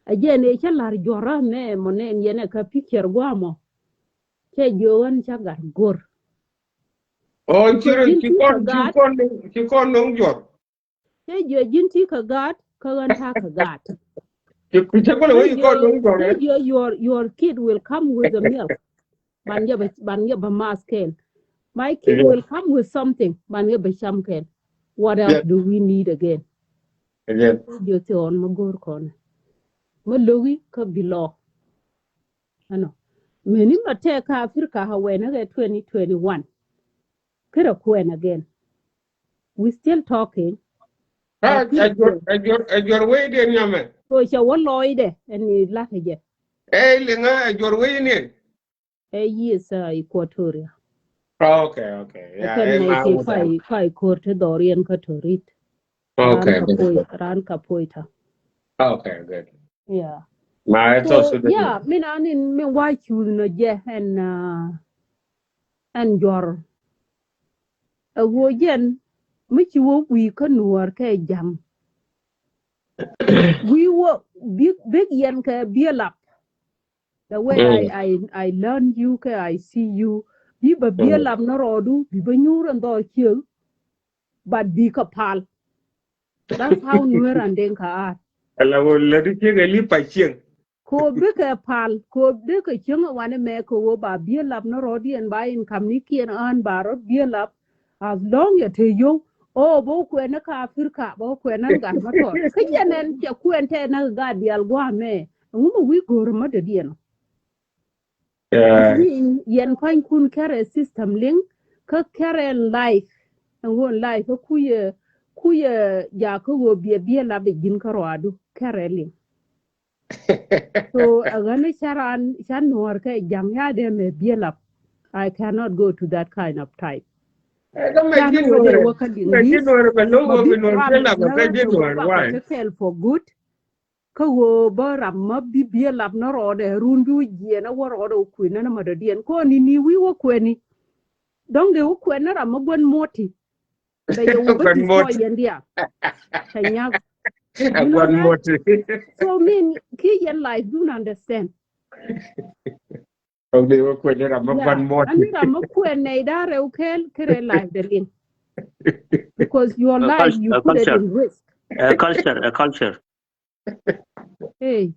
Again, ɛ cä la̱r juɔ̱rä mɛ mɔ nɛn yɛn ɛ kä picture guamɔ. Cɛ jiö ɣän cä gat go̱r. Ɔ ci rɔ ci kɔn ci kɔn ci kɔn no̱ŋ juɔ̱r. Cɛ jiö ji̱n ti kä gat kä ɣän ta̱ kä gat. Ci ci kɔn wä ci kɔn no̱ŋ juɔ̱r. Cɛ jiö your your kid will come with the milk. Ban yɛ bɛ ban yɛ bɛ math kɛn. My kid will come with something ban yɛ bɛ cam kɛn. What else do we need again? Again. Jɛ ti ɔn ma go̱r kɔn ma logi kä bi lɔ. Ɛnɔ meni ma tɛk kä Africa ha wɛn ɛ twenty twenty-one. Kira kuɛn again. We still talking. Ɛ juɔr ɛ juɔr ɛ juɔr wei diɛn nyamɛ. So cɛ wä lɔɔcdɛ ɛn ni lakä jɛ. Ɛ liŋä ɛ juɔr wei niɛn. Ɛ yi is Equatoria. Okay, okay. Yeah, ɛ kɛn ɛ nɛ ma ki wä kuay kuay ko̱r ti dhɔriɛn kä Torit. Okay, ran ka poita. Okay, good. Yeah. Ma ɛ tɔ so yeah, min anin min wa cuth nɔ jɛ ɛn ɛn jɔr. Ɛ wo jɛn mi ci wo wi kä nuɔr kɛ jaŋ. Wi̱i̱ wä bik bik yɛn kɛ biɛ lap. The way I, I, I learn you kɛ I see you. Bi bɛ biɛ lap ni rɔɔdu, bi bɛ nyuur ɛn dhɔɔk ciek. But bi kɛ pal. That's how Nuer and Dinka are. Ala wä lɛ di ciek ɛ li pa ciek. Kɛ ɣöö bikɛ pal, kɛ ɣöö bikɛ cieŋ ɛ wanɛ mɛ kɛ ɣöö ba biɛ lap ni rɔɔdiɛn ba income nikiɛn earn ba rɔ biɛ lap. As long yɛ te yio̱w, o bä wä kuɛn ni ka Africa, bä wä kuɛn ni gat ma tɔt. Kä jɛn ɛn cɛ kuɛn tɛ ni gat diaal gua̱a̱mɛ. Ɛŋu mi wi̱i̱ go̱o̱r mä dɔ̱diɛn ɔ? Which mean yɛn pa̱nykun kɛrɛ system liŋ, kä kɛrɛ life. Ɛŋu life kä kuyɛ, kuyɛ jakä ɣöö biɛ biɛ lap ɛ ji̱n kä rɔadu kɛrɛ liŋ. So ɛ ɣän ca raan ca nuɔɔr kɛ ja̱ŋ ya dee mɛ biɛ lap. I cannot go to that kind of type. Kä mɛ ji̱ nuɔɔr, mɛ ji̱ nuɔɔr bɛ lo̱w wä bi nuɔɔr biɛ lap kä ji̱ nuɔɔr, why? Kä kɛl for good. Kä ɣöö bä ram mä bi biɛ lap ni rɔɔdɛ run bi wä jiɛn ɛ wä rɔɔdɛ wä kuɛn ni ma dɔ̱diɛn kɔn ni ni wi̱i̱ wä kuɛni. Dɔ̱ŋ dee wä kuɛn ni ram mä gua̱n muɔ̱ti. Bɛ yɛ wä bä destroy yɛn diaal. Cɛ nyak. Gua̱n muɔ̱ti. So mean ki yɛn life don't understand. Dɔ̱ŋ dee wä kuɛn ni ram mä gua̱n muɔ̱ti. Ani ram mä kuɛn nɛy da̱a̱ rɛw kɛɛl kɛ rɛ life dɛ liŋ. Because your life you put it in risk. A culture, a culture. Hey.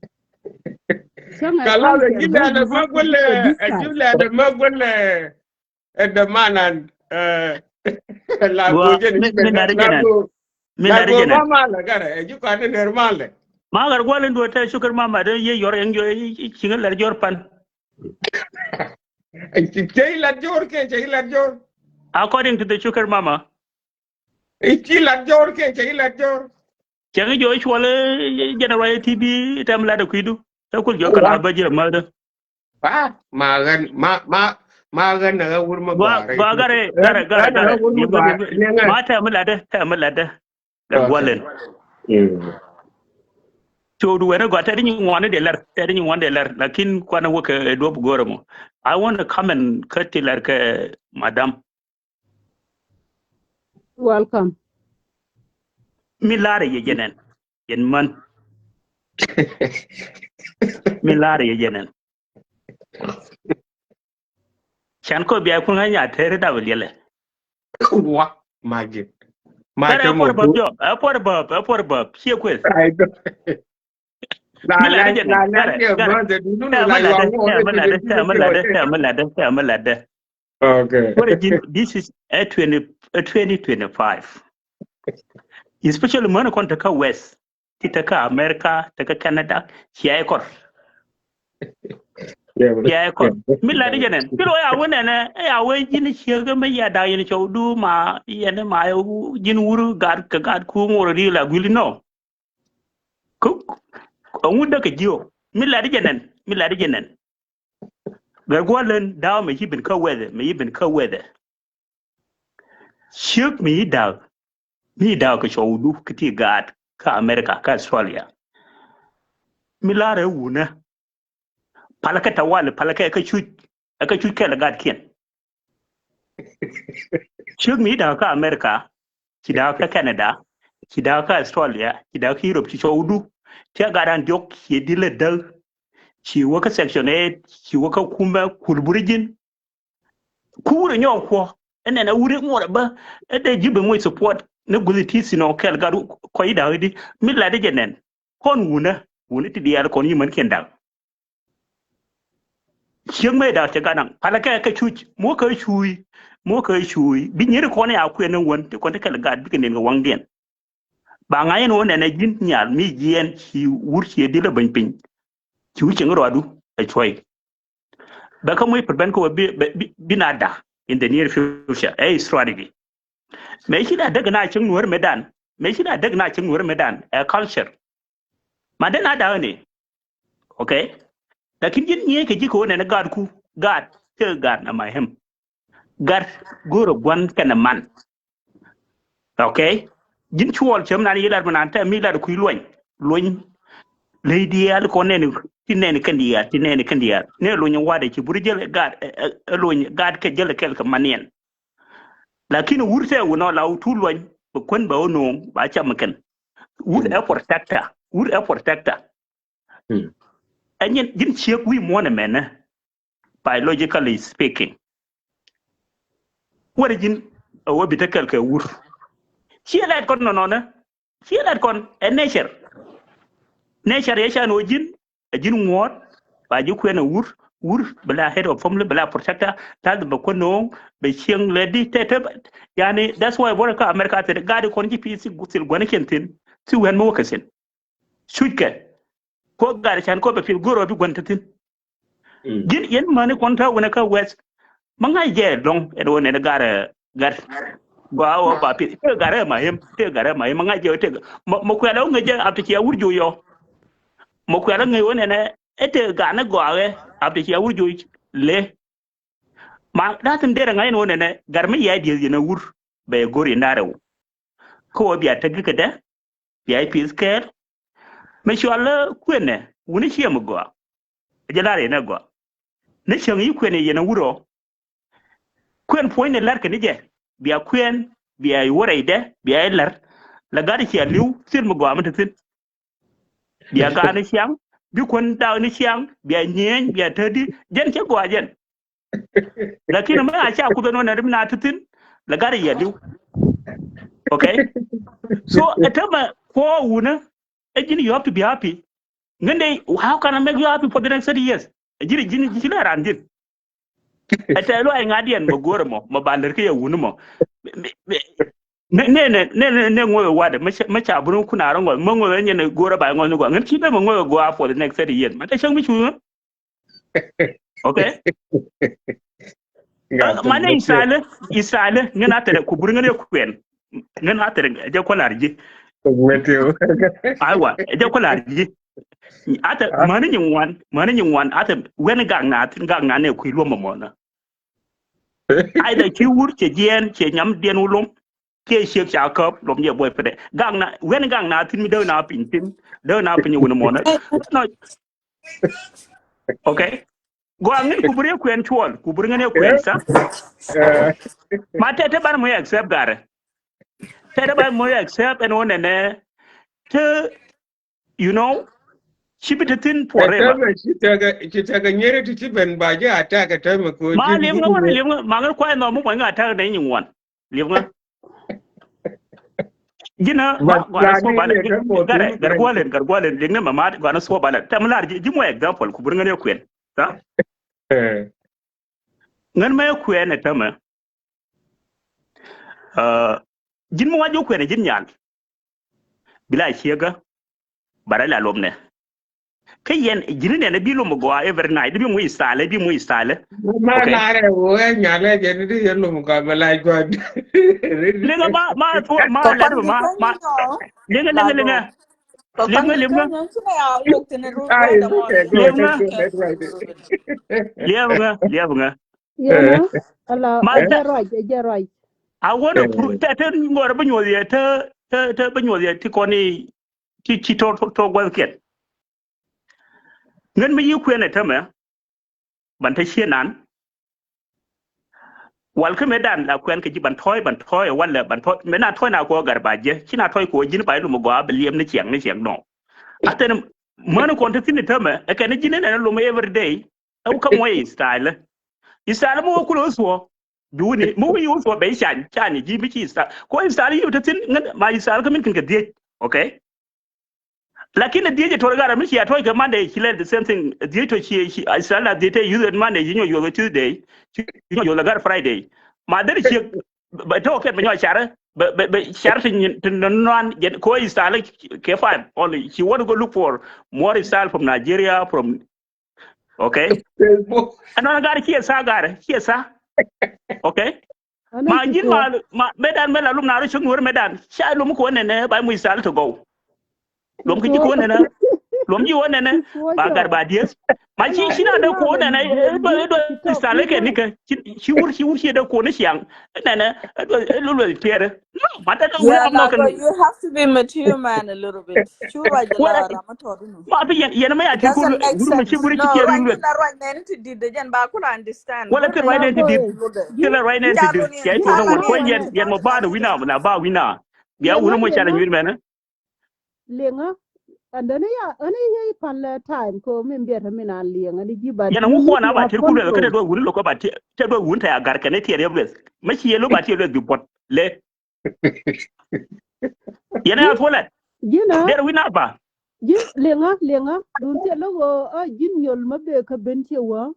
Kalas ɛ ji̱ lɛ̈ɛ̈t ɛmɛ guäl ɛ, ɛ ji̱ lɛ̈ɛ̈t ɛmɛ guäl ɛ, ɛ dämanan, ɛ, la go̱o̱c ɛn mi, mi nari jɛnɛn. Mi nari jɛnɛn. Ma malɛ garɛ, ɛ ji̱ kɔn in nɛr malɛ. Ma garɛ guäl in duɔ̱t tɛ cukɛr mama dee yɛ yɔr ɛn yɔr, ciŋ lɛr jɔr pan. Cɛ ilat jɔr kɛ, cɛ ilat jɔr. According to the cukɛr mama. Ici lat jɔr kɛ, cɛ ilat jɔr. Cɛ ŋi jɔ icuɔl jɛn ruac T V tɛm lat ɛ kui̱du. Ɛ kul jɔ kala bä jɛ mädä. Ba ma ɣän ma ma ma ɣän na ɣä wur ma gua garɛ garɛ garɛ garɛ. Ma tɛm latdä tɛm latdä. Ɛ gualen. Cio̱o̱du wɛn ɛ gɔaa tɛt i̱ nyi ŋuan i̱ dee lɛr tɛt i̱ nyi ŋuan dee lɛr lakin kuan ɛ wä kɛ duɔ̱p go̱o̱rɛ mɔ. I want to comment kä ti lɛr kɛ madam. Welcome. Mi la̱rä yɛ jɛnɛn yɛn män. Mi la̱rä yɛ jɛnɛn. Can kɔ bia kun ŋa̱ nya teri dap liɛlɛ. Wa ma jin. Ma kɛrɛ ɛ puɔr bäp jɔ ɛ puɔr bäp ɛ puɔr bäp cie kueth. Mi la di jɛ nɛ garɛ garɛ. Tɛ mi la di tɛ mi la di tɛ mi la di tɛ mi la di tɛ mi la di. Okay. What is this? This is a twenty, a twenty twenty-five. Especially män kɔn tekä West, ti tekä America, tekä Canada, cia ikɔr. Cia ikɔr. Mi la di jɛ nɛn. Kilo ya wä nɛnɛ, ya wä ji̱n ciek mi ya dak yɛn cɔw du ma yɛn ma ji̱n wur gat kɛ gat ku ŋuɔr ri la guili nɔ. Kuk, ɛŋu däk kɛ jiök. Mi lat i̱ jɛ nɛn, mi lat i̱ jɛ nɛn. Gɛr gua̱l län da̱a̱ mɛ ci ben kä wɛthɛ, mɛ ci ben kä wɛthɛ. Ciek mi ci da̱a̱, mi ci da̱a̱ kɛ cɔwdu kä ti gaat kä America kä Australia. Mi la̱rɛ wunä. Palä kɛ tawali, palä kɛ kä cuc, kä cuc kɛl gatkiɛn. Ciek mi da̱a̱ kä America, ci da̱a̱ kä Canada, ci da̱a̱ kä Australia, ci da̱a̱ kä Europe, ci cɔwdu. Ci a gat an diɔk, ci dil a däk. Ci wä kä section eight, ci wä kä kumɛ kul buri ji̱n. Kuurɛ nyɔk kuɔ. Ɛn nɛn a wuri ŋuɔrɛ bä. Ɛ dee ji̱ bɛ moc support ni guthi ti thin ɔ kɛl gat kɔc da̱a̱ di. Mi lat i̱ jɛ nɛn. Kɔn wunä, wunä ti diaal kɔn yimän kiɛn da̱a̱. Ciek mëë da̱a̱ cɛ gat naŋ palä kɛ kɛ cuc muɔ kɛ cuuy muɔ kɛ cuuy bi nyier kɔn ya kuɛn ni wän ti kɔn ti kɛl gat bikɛ nen kɛ waŋdiɛn. Ba ŋa̱c ɛn ɣöö nɛn ɛ ji̱n nhial mi jiɛɛn ci wur ci ɛ dil ɛ beny piny. Ci wur cieŋ rɔadu ɛ cuɔ̱c. Bɛ kä muc pär ben kä wä bi, bi, bi na da̱ in the near future ɛ strategy. Mëë ci na däk na cieŋ nuɔ̱ɔ̱r mëë dan. Mëë ci na däk na cieŋ nuɔ̱ɔ̱r mëë dan ɛ culture. Ma den a da̱a̱ ni. Okay. Lakin ji̱n nyiee kɛ ji̱ kɛ wä nɛn ɛ gaatku gaat kɛ gaat na ma hem. Gat go̱o̱rä gua̱n kɛnɛ man. Okay. Ji̱n cuɔl cäm nan yi lat mi nan tɛ mi lat kui̱ luɔny luɔny. Ley diaal kɔn nɛn ti nɛn kɛn diaal ti nɛn kɛn diaal nɛ luɔny wa̱dɛ ci buri jäl gat ɛ luɔny gat kɛ jäl kɛl kɛ man yɛn. Lakin wur tɛ wunɔ la wä tu luɔny bɛ kuän bɛ wä no̱o̱ŋ ba cam kɛn. Wut ɛ protector. Wut ɛ protector. Ɛ nyin ji̱n ciek wi̱i̱ muɔ̱n ɛmɛnɛ, biologically speaking. Wut ɛ ji̱n ɛ wä bi te kɛl kɛ wut. Ciɛ lɛt kɔn nɔnɔnɛ. Ciɛ lɛt kɔn ɛ nature. Nature yɛ can wä ji̱n ɛ ji̱n ŋuɔ̱t. Ba ji̱ kuɛn ɛ wut, wut bɛ la head of family, bɛ la protector. Tath bɛ kuɛn no̱o̱ŋ bɛ cieŋ lɛ di tɛ tɛ. Yani that's why bɔrɛ kä America tɛ gaadi kɔn ji̱ pi̱i̱ thil gua̱n kɛn thi̱n. Thi wɛn mi wä kɛ thi̱n. Cuckɛ. Ko gat can ko bɛ pil goro bi guan tethin. Gin yen mani kɔn ta wene ka west. Ma ŋa̱c jɛ lɔŋ ɛn wä nɛn gat gat. Gɔaa wä ba pil te gat ɛ ma hem te gat ɛ ma hem ma ŋa̱c jɛ te. Ma kuɛl ɛ wä ŋäc jɛ ap ti cia wur ju yɔ. Ma kuɛl ɛ ŋäc wä nɛn ɛ te gat ni gɔaa ɛ ap ti cia wur ju le. Ma da̱thin derɛ ŋa̱c ɛn wä nɛnɛ gat mi yɛ dieth yɛn a wur bɛ go̱r yɛn da̱rɛ wä. Kä wä bia tek gikädɛ bia i̱ pi̱th kɛɛl. Mi cual kuenɛ wuni ciɛ mi gɔaa. Jɛ lar yɛn ɛ gɔaa ni cäŋ yi kuenɛ yɛn a wur ɔ. Kuɛn puɔ̱ny ni lär kɛ ni jɛ bia kuɛn bia i̱ wä rɛydɛ bia i̱ lär. La gat i̱ cia li̱w thil mi gɔaa mi te thi̱n. Bia gaat ni ciaŋ, bi kuän dak ni ciaŋ, bia nyieny, bia tädi, jɛn cɛ gɔaa jɛn. Lakin mɛ a ca kuth ɛn wä nɛ rim na ti thin, la gat yɛ liw. Okay? So ɛ tämɛ kuɔ wunä, ɛ ji̱n you have to be happy. Ŋän dee, how can I make you happy for the next thirty years? Ɛ ji̱n, ɛ ji̱n, ji̱n ci lɛ ran ji̱n. Ɛ tɛth luaac ŋa̱diɛn mɛ go̱o̱rɛ mɔ mɛ ba lär kä yɛ wuni mɔ. Nɛ nɛ nɛ nɛ ŋuɔth ɛ watdɛ mɛ ca buni kun a rɔ ŋɔth mɛ ŋuɔth ɛ nyɛn go̱o̱rɛ ba ŋɔth ni gɔaa ŋän ci bɛ mɛ ŋuɔth ɛ gɔaa for the next thirty years mɛ tɛ cäŋ mi cuŋä. Okay. Manɛ Israel Israel ŋän a tɛrɛ ku buri ŋän yɛ kuɛn. Ŋän a tɛrɛ jɛ kualar ji̱. Aiwa jɛ kualar ji̱. Atɛ mäni nyi ŋuan mäni nyi ŋuan atɛ wen gak na thin gak na ne kui luɔm mɔmɔna. Either ci wur cɛ jiɛn cɛ nyam diɛn wulom. Kiɛ ciek ca käp luɔm jɛ buɔy pɛdɛ gak na wen gak na thin mi däk na piny thin däk na piny wun mɔna. Okay. Gɔaa ŋin ku buri kuɛn cuɔl ku buri ŋin kuɛn sa. Ma tɛtɛ ban mu accept garɛ. Tɛtɛ ban mu accept ɛn wun nɛnɛ. Te you know, ci bi te thin forever. Ci tɛkɛ nyeri ti ci ben ba jɛ attack ɛ tɛmɛ ko. Ma liep ŋa wani liep ŋa ma ŋa kuay nɔ mu kuay ŋa attack nɛ nyi ŋuan. Liep ŋa. Jina ma gɔana suɔ balɛ. Garɛ garɛ gualen garɛ gualen liep ŋa ma ma gɔana suɔ balɛ. Tɛm lar ji mu example ku buri ŋa ne kuɛn. Ŋän mɛ kuɛn ɛ tämɛ. Ji̱n mi wa ji̱ kuɛn ji̱n nyal. Bi la ciekä. Bara la lom nɛ. Kä yɛn ji̱n nɛ bi lom gɔaa every night bi mu istyle bi mu istyle. Ma larɛ wee nyalɛ jɛ ni di yɛ lom gɔaa bɛ la gɔaa. Liŋɛ ma ma ma la ma ma. Liŋɛ liŋɛ liŋɛ. Liŋɛ liŋɛ. Liŋɛ. Liŋɛ liŋɛ. Yɛmɛ ala jɛ ruac jɛ ruac. A wä dɛ pur tɛ tɛ ŋɔrɛ bi nyuɔth yɛ tɛ tɛ tɛ bi nyuɔth yɛ ti kɔni ti ti tɔ tɔ guath kiɛn. Ŋän mi yi kuɛn ɛ tämɛ ban te cie nan. Wal kä mëë dan la kuɛn kɛ ji̱ ban tɔ̱ɔ̱c ban tɔ̱ɔ̱c ɛ walɛ ban tɔ̱ɔ̱c mëë na tɔ̱ɔ̱c na kuɔ gar ba jiɛ ci na tɔ̱ɔ̱c kuɔ ji̱n ba ilum gɔaa bi liɛm ni ciɛŋ ni ciɛŋ nɔ. Atɛn mäni kɔn te thi̱n itämɛ ɛ kɛn ji̱n inɛn ilum every day. Ɛ wä kä muɔc istyle. Istyle mi wä kulɛ wä thuɔ. Bi wuni mi wä yi wä thuɔ bɛ ican can ji̱ mi ci istyle kɔ istyle yi te thi̱n ŋän ma istyle kä min kin kɛ dhiec. Okay. Lakin a dhiec a tuɔr gar a mi ci a tuɔc kɛ Monday ci lɛ the same thing. A dhiec tuɔc ci a ci a ci la dhiec te yuth a Monday ci nyɔ yuɔth a Tuesday ci nyɔ yuɔth a gar Friday. Ma dheri ci bɛ tɔk kɛn bɛ nyɔ car bɛ bɛ bɛ car ti nyin ti nɔn nɔn jɛn ko style kɛ five only. Ci want to go look for more style from Nigeria from. Okay. Ɛnɔn gar ci a sa gar ci a sa. Okay. Ma ji̱n ma ma medan mɛ la lum na ru cuk nuɔr medan ca lum ko nɛnɛ ba mu isal to go. Lum ki ji̱ ko nɛnɛ lum ji̱ wo nɛnɛ ba gar ba dies. Ma ci ci na de ko nɛnɛ do do isal ke ni ke ci wur ci wur ci de ko ni ciang nɛnɛ do lo lo tiere. No, ma de no. Yeah, I'm not gonna. You have to be mature man a little bit. Sure, I just. Ma bi yɛn yɛn mɛ ya ti ko wur mi ci wur ci tiere wur. Wala ti right nɛ ti di. Ti la right nɛ ti di. Yɛ ti wala wur ko yɛn yɛn mɔ ba do wina na ba wina. Bia wuni mɔ ca la nyuir mɛnɛ. Liŋä. And then ya, ani ya ipan la time ko min biɛt min an liŋä ni jiba. Yɛn ŋu kuɔn aba tir kulɛ kɛ dua wun lo kɛ ba tir dua wun tɛ agar kɛn tir ya beth. Ma ci yɛ lo ba tir beth bi bɔt le. Yɛn ya tuɔlɛ. Jina. Der wi na ba. Jin liŋä liŋä dun tiɛ lo go a jin nyol ma be ka ben tiɛ wa.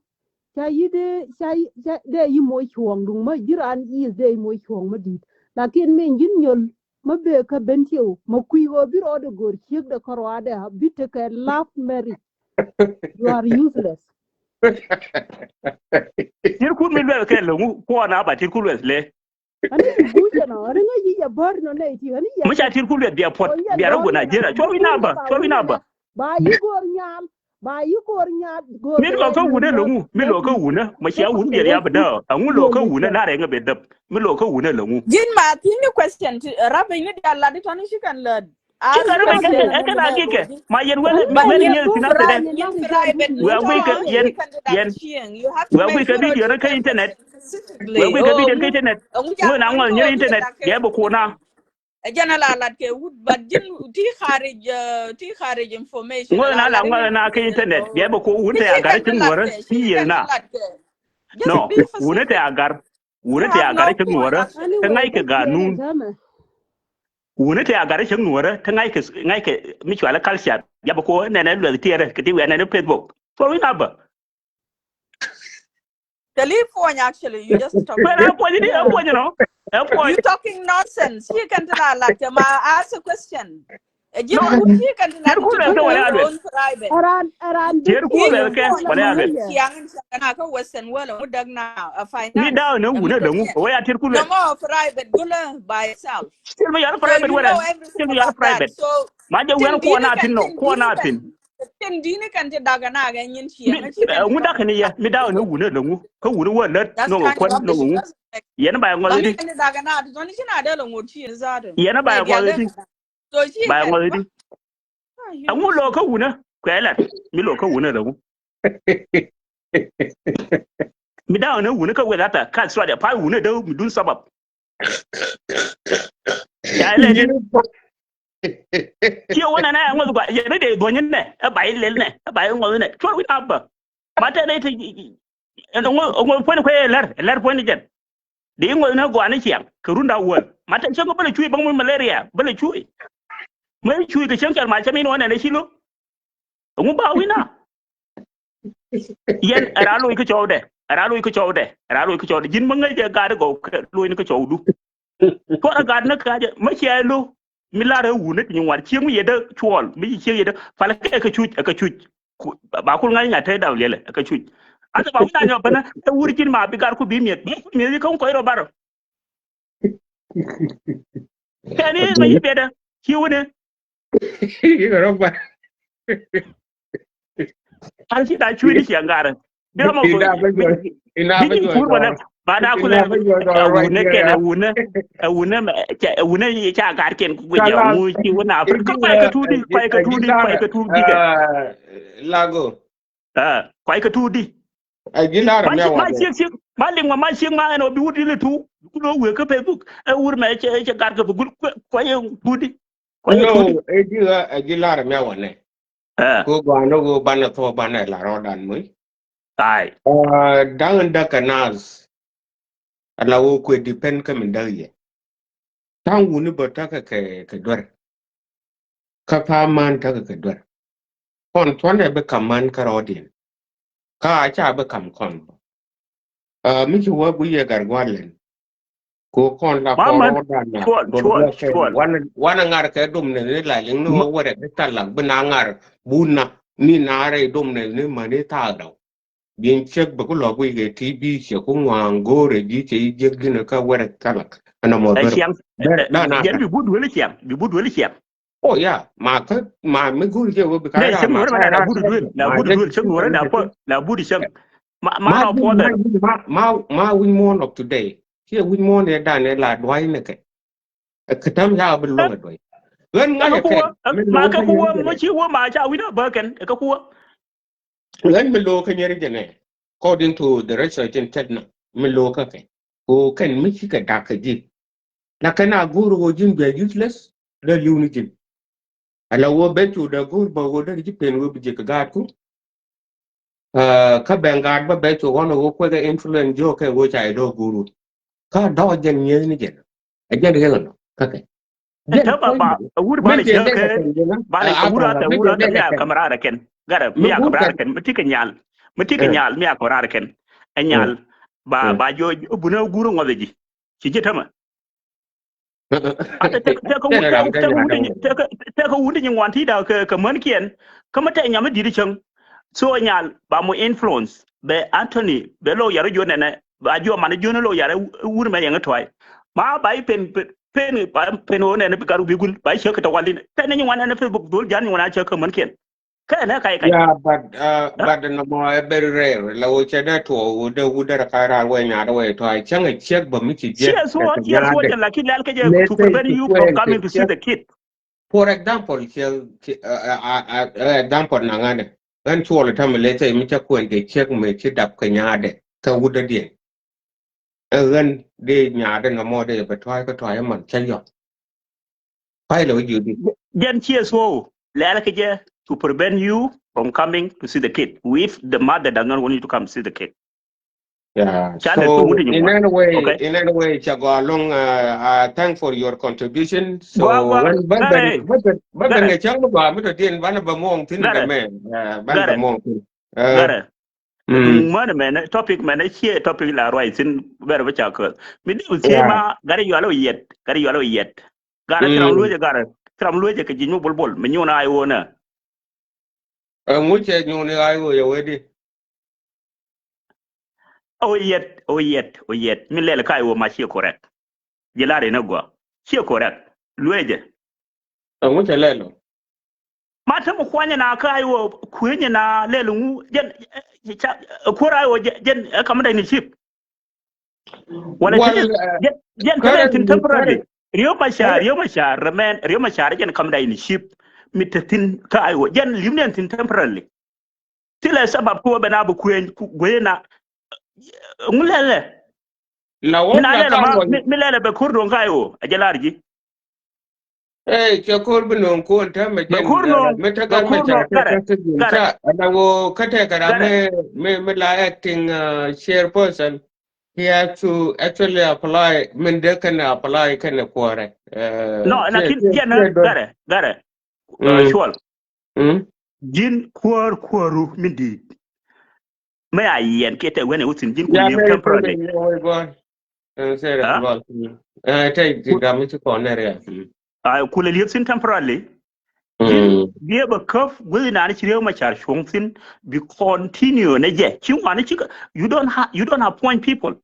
Ca yi de ca yi ca de yi mo chuɔŋ duŋ ma jiran yi de yi mo chuɔŋ ma dit. Lakin min jin nyol ma be ka ben tiɛ wa ma kui go bi rɔ de gor chiek de kɔrɔ ade bi te kɛ love marriage. You are useless. Tir kun mi luɛl kɛ lo ŋu kuɔn aba tir kun luɛl le. Ani ti bucɛ nɔ ani ŋa yi yɛ bär nɔ nɛ iti ani yɛ. Mi ca tir ku luɛt bia puɔt bia rɔ guɔ Nigeria cuɔ wi̱n abä cuɔ wi̱n abä. Ba yi go̱r nyal ba yi go̱r nyal go̱r. Mi lɔ kä wunä lɔ ŋu mi lɔ kä wunä ma cia wun biɛr ya bä dä a ŋu lɔ kä wunä na rɛ ŋa bɛ däp mi lɔ kä wunä lɔ ŋu. Jin ma ti ni question ti rap ni dia lat tɔni ci kan lät. Ci kɛ rɛ bɛ kɛ kɛ kɛ na gikɛ ma yɛn wɛl wɛl yɛn ti na tɛ dɛ. Wɛ gui kɛ yɛn yɛn wɛ gui kɛ video ni kä internet. Wɛ gui kɛ video ni kä internet. Ŋuɛ na ŋuɛ nyir internet yɛ bɛ kuna. Ɛ jɛn a la lat kɛ wut but jin ti kharij ti kharij information. Ŋuɛ na la ŋuɛ na kä internet yɛ bɛ ku wun tɛ agar ci ŋuɛ ti yɛ na. No wun tɛ agar. Wuni tɛ a gat cäŋ nuɔrä kä ŋa̱ckɛ ganun. Wuni tɛ a gat cäŋ nuɔrä kä ŋa̱ckɛ ŋa̱ckɛ mi cualä culture. Jabä ko nɛnɛ luɛth tiɛrɛ kɛ ti wiɛ nɛnɛ Facebook. Thor wi̱n abä. Tɛli puɔny actually you just talk. Bɛ na puɔny di ɛ puɔny nɔ ɛ puɔny. You talking nonsense. Ci kɛn ti la lat kɛ ma ask a question. Ɛ ji̱n wut ci kɛn ti la lat kɛ wala alwet. Ran ran. Tiɛr ku bɛ kɛ wala alwet. Ciaŋ in ciaŋ na kä Western world ŋu däk na a finance. Mi daw ne wunä däŋu wä ya tir kulɛ. Nɔmɔ private gulä by itself. Still mi yar private wala. Still mi yar private. Ma jɛ wɛn kuɔ na tin nɔ kuɔ na tin. Tin dini kan ti daga na ga nyin ciaŋ. Ŋu dak ni yɛ mi daw ne wunä däŋu kä wunä wä lät nɔ kuɔn nɔ ŋu. Yɛn ba yɛ ŋɔth di. Yɛn ba yɛ ŋɔth di. Ba yɛ ŋɔth di. Ɛŋu lo̱o̱kä wunä kuɛ lat mi lo̱o̱kä wunä lɛ ŋu. Mi da̱a̱n ni wunä kä wek ata ka Australia pa wunä dee mi dun sabab. Ca ilɛ ni. Ciɛ wunä nɛ ɛŋu gua yɛ ni dee duɔ̱ny nɛ ɛ ba ilɛl nɛ ɛ ba iŋɔth nɛ cuɔr wi̱n abä. Ma tɛn iti. Ɛŋu puɔ̱ny kuɛ ilɛr ilɛr puɔ̱ny ni jɛn. Di ŋuɔth ni gɔaa ni ciaŋ kɛ runda wäl ma te cäŋ bä lɛ cuuc bäŋ mi malaria bä lɛ cuuc. Mɛ cuuc kɛ cäŋ cɔl ma cä min wä nɛn ɛ ci lo̱k. Ɛŋu ba wi̱na. Yɛn ɛ raa loc kä cɔwdɛ ɛ raa loc kä cɔwdɛ ɛ raa loc kä cɔwdɛ ji̱n mä ŋäc ɛ gaat gɔw kɛ loc ni kä cɔwdu. Tuɔrɛ gaat ni ka̱cä mä cia ɛ lo̱k. Mi lar ɛ wunä ti nyin ŋuan cieŋ mi yɛ dä cuɔl mi ci cieŋ yɛ dä pal kɛ kɛ cuc ɛ kɛ cuc. Ba kul ŋa̱c ŋa̱c te daw liɛlɛ ɛ kɛ cuc. Athɛ ba wi̱na nyɔ bänä ɛ wur cin ma bi gar ku bi miɛth bi miɛth yi kä ŋuŋ kɔc rɔ bar. Kɛn i̱ ma yi piɛtdä ci wunä. Yi kɛ rɔ bar. An ci da cuini ciɛ ŋa̱rä. Bi rɔ mɔ bi ji̱ kur bä nɛ ba na kulɛ. Ɛ wunä kɛn ɛ wunä ɛ wunä ɛ wunä ca gar kɛn ku guic ɛ ŋu ci wunä Africa kuay kɛ tuut di kuay kɛ tuut di kuay kɛ tuut di kɛ. Lago. Kuay kɛ tuut di. Ma ciek ciek ma liŋ ma ma ciek ma ɛn ɔ bi wut di lɛ tuut ku lo̱ wëë kä Facebook ɛ wur mɛ cɛ gar kɛ bi gul kuay kɛ tuut di. Kuay kɛ tuut di. Ɛ ji̱ ɣä ɛ ji̱ lar mɛ wä nɛ. Ko gɔaa ni ɣöö banɛ thuɔ̱k banɛ la rɔɔdan moc. Ai. Da̱ŋ in däk kɛ naath. Ala ɣöö kuɛ depend kä min däk yɛ. Ta̱ŋ wuni bä täkɛ kɛ kɛ duer. Kä pa̱a̱m man täkɛ kɛ duer. Kɔn thuɔ̱nɛ bi ka̱m man kä rɔɔdiɛn. Kä a ca bi ka̱m kɔn bä. Mi ci wä guic yɛ gar gua̱l lɛn. Ko kɔn la kɔn rɔ dan na dol wä kɛ wan wan ŋar kɛ dom ne ni la liŋ ni wä wɛrɛ kɛ talak bi na ŋar bun na ni na rɛ dom ne ni mani taak dɔw. Biɛn cek bɛ ku lɔ guic kɛ ti bi cɛ ku ŋuaŋ go̱o̱rɛ ji̱ cɛ ji̱ jiäk ji̱n kä wɛrɛ talak ɛn ɔmɔ bɛr. Bɛr na na. Yɛn bi but weli ciaŋ bi but weli ciaŋ. Oh yeah, ma kä ma mi go̱o̱ri jɛ wä bi ka. Nɛ cäŋ nuɔrɛ ma na budi duel na budi duel cäŋ nuɔrɛ na pɔ na budi cäŋ. Ma ma na pɔ dɛ. Ma ma wi̱ny muɔ̱ɔ̱n of today. Kiɛ wi̱ny muɔ̱ɔ̱n yɛ dan yɛ la duay nɛ kɛ. Ɛ kä tam ya bi loŋ ɛ duay. Ɣän ŋa̱c ɛ kɛ. Ma kä kuwä ma ci wä ma ca wi̱n a bä kɛn ɛ kä kuwä. Ɣän mi lo̱o̱kä nyɛri jɛ nɛ. According to the research in tɛt na mi lo̱o̱kä kɛ. Ko kɛn mi ci kɛ dak kɛ ji̱. Lakin a go̱o̱r ɣöö ji̱n bia useless dee li̱w ni ji̱n. Ala wä ben cu dee go̱o̱r bä wä dee ji̱ pen wä bi ji̱ kɛ gaatku. Kä ben gaat bä ben cu ɣɔn wä kuekɛ influence jiök kɛ wä ca i̱ dɔ̱ go̱o̱r wä. Kä dɔ̱ jɛn nyieth ni jɛn. Ɛ jɛn riɛk ɛnɔ kä kɛ. Tɛ ba ba wur ba lɛ cɛ kɛ ba lɛ wur a tɛ wur a tɛ mi a kam raar kɛn. Garɛ mi a kam raar kɛn mi ti kɛ nyal mi ti kɛ nyal mi a kam raar kɛn. Ɛ nyal ba ba jiɔ bunɛ go̱o̱r ŋɔth ji̱. Ci ji̱ tämɛ. Ate tɛk tɛk wun tɛk wun tɛk tɛk wun ti nyin wan ti da kɛ kɛ män kiɛn. Kä mɛ tɛk nyam mi dit cäŋ. So nyal ba mu influence bɛ Anthony bɛ lo yar juɔn nɛnɛ ba juɔ man juɔn lo yar wur mɛ yɛŋ tuay. Ma ba i pen pen ba pen wo nɛnɛ bi garu bi gul ba i cɛ kɛ tɛ wal in tɛk ni nyin wan nɛnɛ Facebook dul jan nyin wan a cɛ kɛ män kiɛn. Kɛ nɛ kac kac. Yeah, but uh, but nɔmɔ ɛ very rare. La wä cɛ dee tuɔ wä dee wä dee rɛ kac raar wee nyaat wee tɔ̱ cäŋ ɛ ciek bä mi ci jiɛ. Yes, what yes, what. Lakin lɛl kɛ jɛ to prevent you from coming to see the kid. For example, ciɛ example na ŋa̱dɛ ɣän cuɔl i̱ ta̱mɛ lɛ cɛ mi cä kuɛn kɛ ciek mi ci dap kɛ nyaatdɛ kɛ wut dädiɛn. Ɛ ɣän dee nyaatdɛ nɔmɔ dee bɛ tua̱a̱c kä tua̱a̱c ɛmɔn cä yɔk. Pay lɛ wä ji̱ di. Jɛn ciɛ thuɔ̱w lɛl kɛ jɛ to prevent you from coming to see the kid if the mother does not want you to come see the kid. Yeah. So in any way, okay. In any way, ca gɔaa loŋ. Uh, uh, thank for your contribution. So when bä ben bä ben bä ben ŋɛ cäŋ bä gɔaa mi tɔ din banɛ bä muɔŋ thin kɛ mɛ. Banɛ bä muɔŋ thin. Garɛ. Duŋ män mɛn topic mɛn ciɛ topic la ruac thin bɛr bä ca käth. Mi di uthi ma garɛ yual o yɛt garɛ yual o yɛt. Garɛ kiram luecɛ garɛ kiram luecɛ kɛ ji̱ nyuɔk bol bol mi nyuɔn a iwonɛ. Ɛŋu cɛ nyuɔn a iwo yɛ wedi. O yɛt o yɛt o yɛt mi lɛl ka iwo ma ciɛ correct. Ji̱ lar in a gua ciɛ correct. Luecɛ. Ɛŋu cɛ lɛl o. Ma te mi kuany na ka ayo kueny na lel ŋu jɛn kuor ayo jɛn ɛ kam da ni chip. Wala jɛn kɛ tin temporarily. Riek Machar, Riek Machar, remɛn Riek Machar jɛn kam da ni chip. Mi te tin ka ayo jɛn lim ne tin temporarily. Ti lɛ sabab ku ben a bi kueny ku guey na. Ŋu lɛlɛ. La wä mi na lɛlɛ ma mi lɛlɛ bɛ kur duŋ ka ayo a jɛ lar ji̱. Ey, cɛ ko̱r bi no̱o̱ŋ kuɔn täämɛ jɛn mi te gat mɛ ca te kä kä jin ca ala wä kä te kɛ ram mi mi mi la acting chairperson. He has to actually apply min dee kɛn apply kɛn kuɔrɛ. No, lakin jɛn garɛ garɛ. Cuɔl. Ji̱n kuɔr kuɔru min di̱i̱t. Mɛ a yɛn kiɛ tɛ wɛn ɛ wä thi̱n ji̱n kun liep temporarily. Ɛ tɛ ti gam mi ci kɔn nɛ rial. A kulɛ liep thi̱n temporarily. Ji̱n biɛ bɛ käp guithi nani ci Riek Machar cuɔ̱ŋ thi̱n bi continue nɛ jɛ ci ŋuani ci. You don't have you don't appoint people.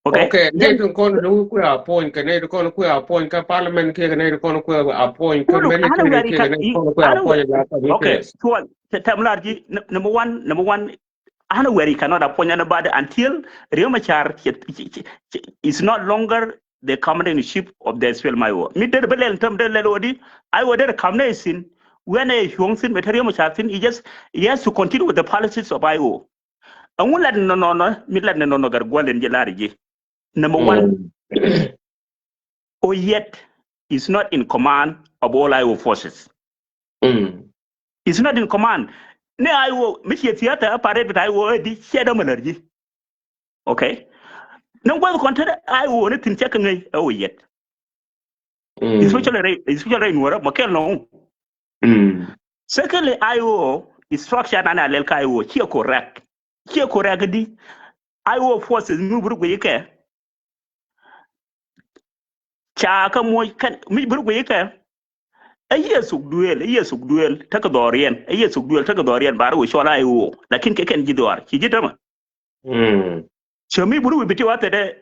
Okay. Okay. Nɛ ti kɔn ni kuɛ appoint kɛ nɛ ti kɔn kuɛ appoint kɛ parliament kiɛ kɛ nɛ ti kɔn kuɛ appoint kɛ military kiɛ kɛ nɛ ti kɔn kuɛ appoint la kɛ. Okay. Cuɔl tɛm lar ji̱ number one, number one. Anywhere you cannot appoint anybody until Riek Machar is not longer the commander in chief of the S P L M I O. Mi der bɛ lɛl tɛm der lɛl wä di I wä der kam nɛ sin when a cuɔ̱ŋ sin mɛ te Riek Machar sin he just he has to continue with the policies of I O. Ɛŋu lat ni nɔnɔ mi lat ni nɔnɔ gar gual in jɛ lar ji̱. Number one. Oyet is not in command of all I O forces. Is not in command. Ni I O mi ciɛ thia̱a̱th a paret bit I O ɛ di ciɛ dämɛ lär ji̱. Okay. Ni gua̱th kɔn te I O ni thi̱n cɛ kä ŋäc ɛ Oyet. Especially rɛy especially rɛy nuɔrä mɔ kɛl nɔŋ. Secondly, I O structure nan a lɛl kä I O ciɛ correct. Ciɛ correct di I O forces mi buri guic kɛ. Ca kä moc kɛn mi buri guic kɛ. Ɛ yiëë thuk duëël ɛ yiëë thuk duëël tekɛ dhɔriɛn ɛ yiëë thuk duëël tekɛ dhɔriɛn bar wee cɔl I O lakin kɛ kɛn ji̱ dhɔar ci ji̱ tämɛ. Cɛ mi buri wi̱i̱ bi ti wa thɛtɛ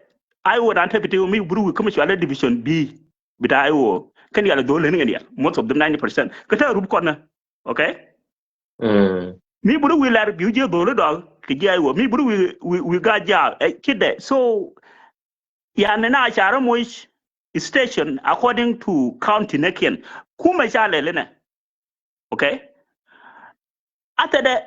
I O nan te bi ti mi buri wi̱i̱ kä mi cualɛ division B bi ta I O kɛn yal dhol leni kɛn yal most of them ninety percent kä te rup kɔnɛ. Okay. Mi buri wi̱i̱ lar bi jiɛ dhol dɔl kɛ jiɛ I O mi buri wi̱i̱ wi̱i̱ wi̱i̱ ga jaak ɛ ci dɛ so. Yani na carɛ moc station according to county nɛ kiɛn kumɛ ca lɛl inɛ. Okay. A thɛtɛ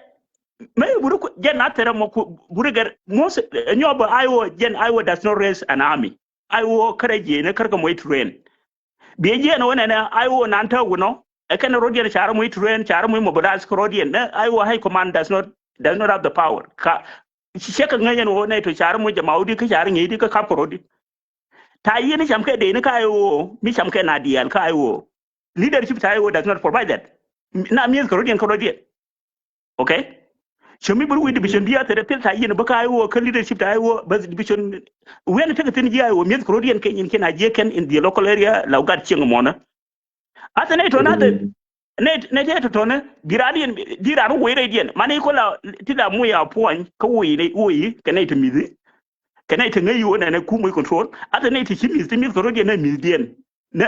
mɛ buri jɛn a thɛtɛ mɔ buri gɛr mos nyɔbä I O jɛn I O does not raise an army. I O kärɛ jiɛn kärkɛ mɔ train. Biɛ jiɛn wä nɛnɛ I O nan tä wunɔ. Ɛ kɛn rɔ̱diɛn ca rɔ moc train, ca rɔ moc mobilize kä rɔ̱diɛn. Nɛ Iowa High Command does not, does not have the power. Ka cɛ kɛ ŋäc ɛn ɣöö nɛy tɔ ca rɔ moc jɛ ma wä di kä ca rɔ ŋi̱i̱c di kä kap kɛ rɔ̱di. Ta yin cam kɛ dee ni ka Iowa, mi cam kɛ na diɛɛl ka Iowa. Leadership ta Iowa does not provide that. Na mi̱eth kɛ rɔ̱diɛn kä rɔ̱diɛn. Okay? Cä mi bi ruc division bi a thɛrɛ pil ta yin bä ka Iowa kä leadership ta Iowa bä division. Wiɛn tekɛ thin ji̱ Iowa mi̱eth kɛ rɔ̱diɛn kɛ nyin kɛn a jiɛ kɛn in the local area la gat cieŋ mɔnä. Athɛ nɛy tɔn athɛ nɛy nɛy tɛ tɔtɔnɛ bi raan yɛn bi raan woi rɛy diɛn man i̱ kola ti la muc a puɔny kä woi nɛy woi kɛ nɛy te mi̱thi. Kɛ nɛy te ŋäc yuɔ nɛnɛ kum woi control athɛ nɛy te ci mi̱th ti mi̱th kɛ rɔ̱diɛn nɛ mi̱th diɛn. Nɛ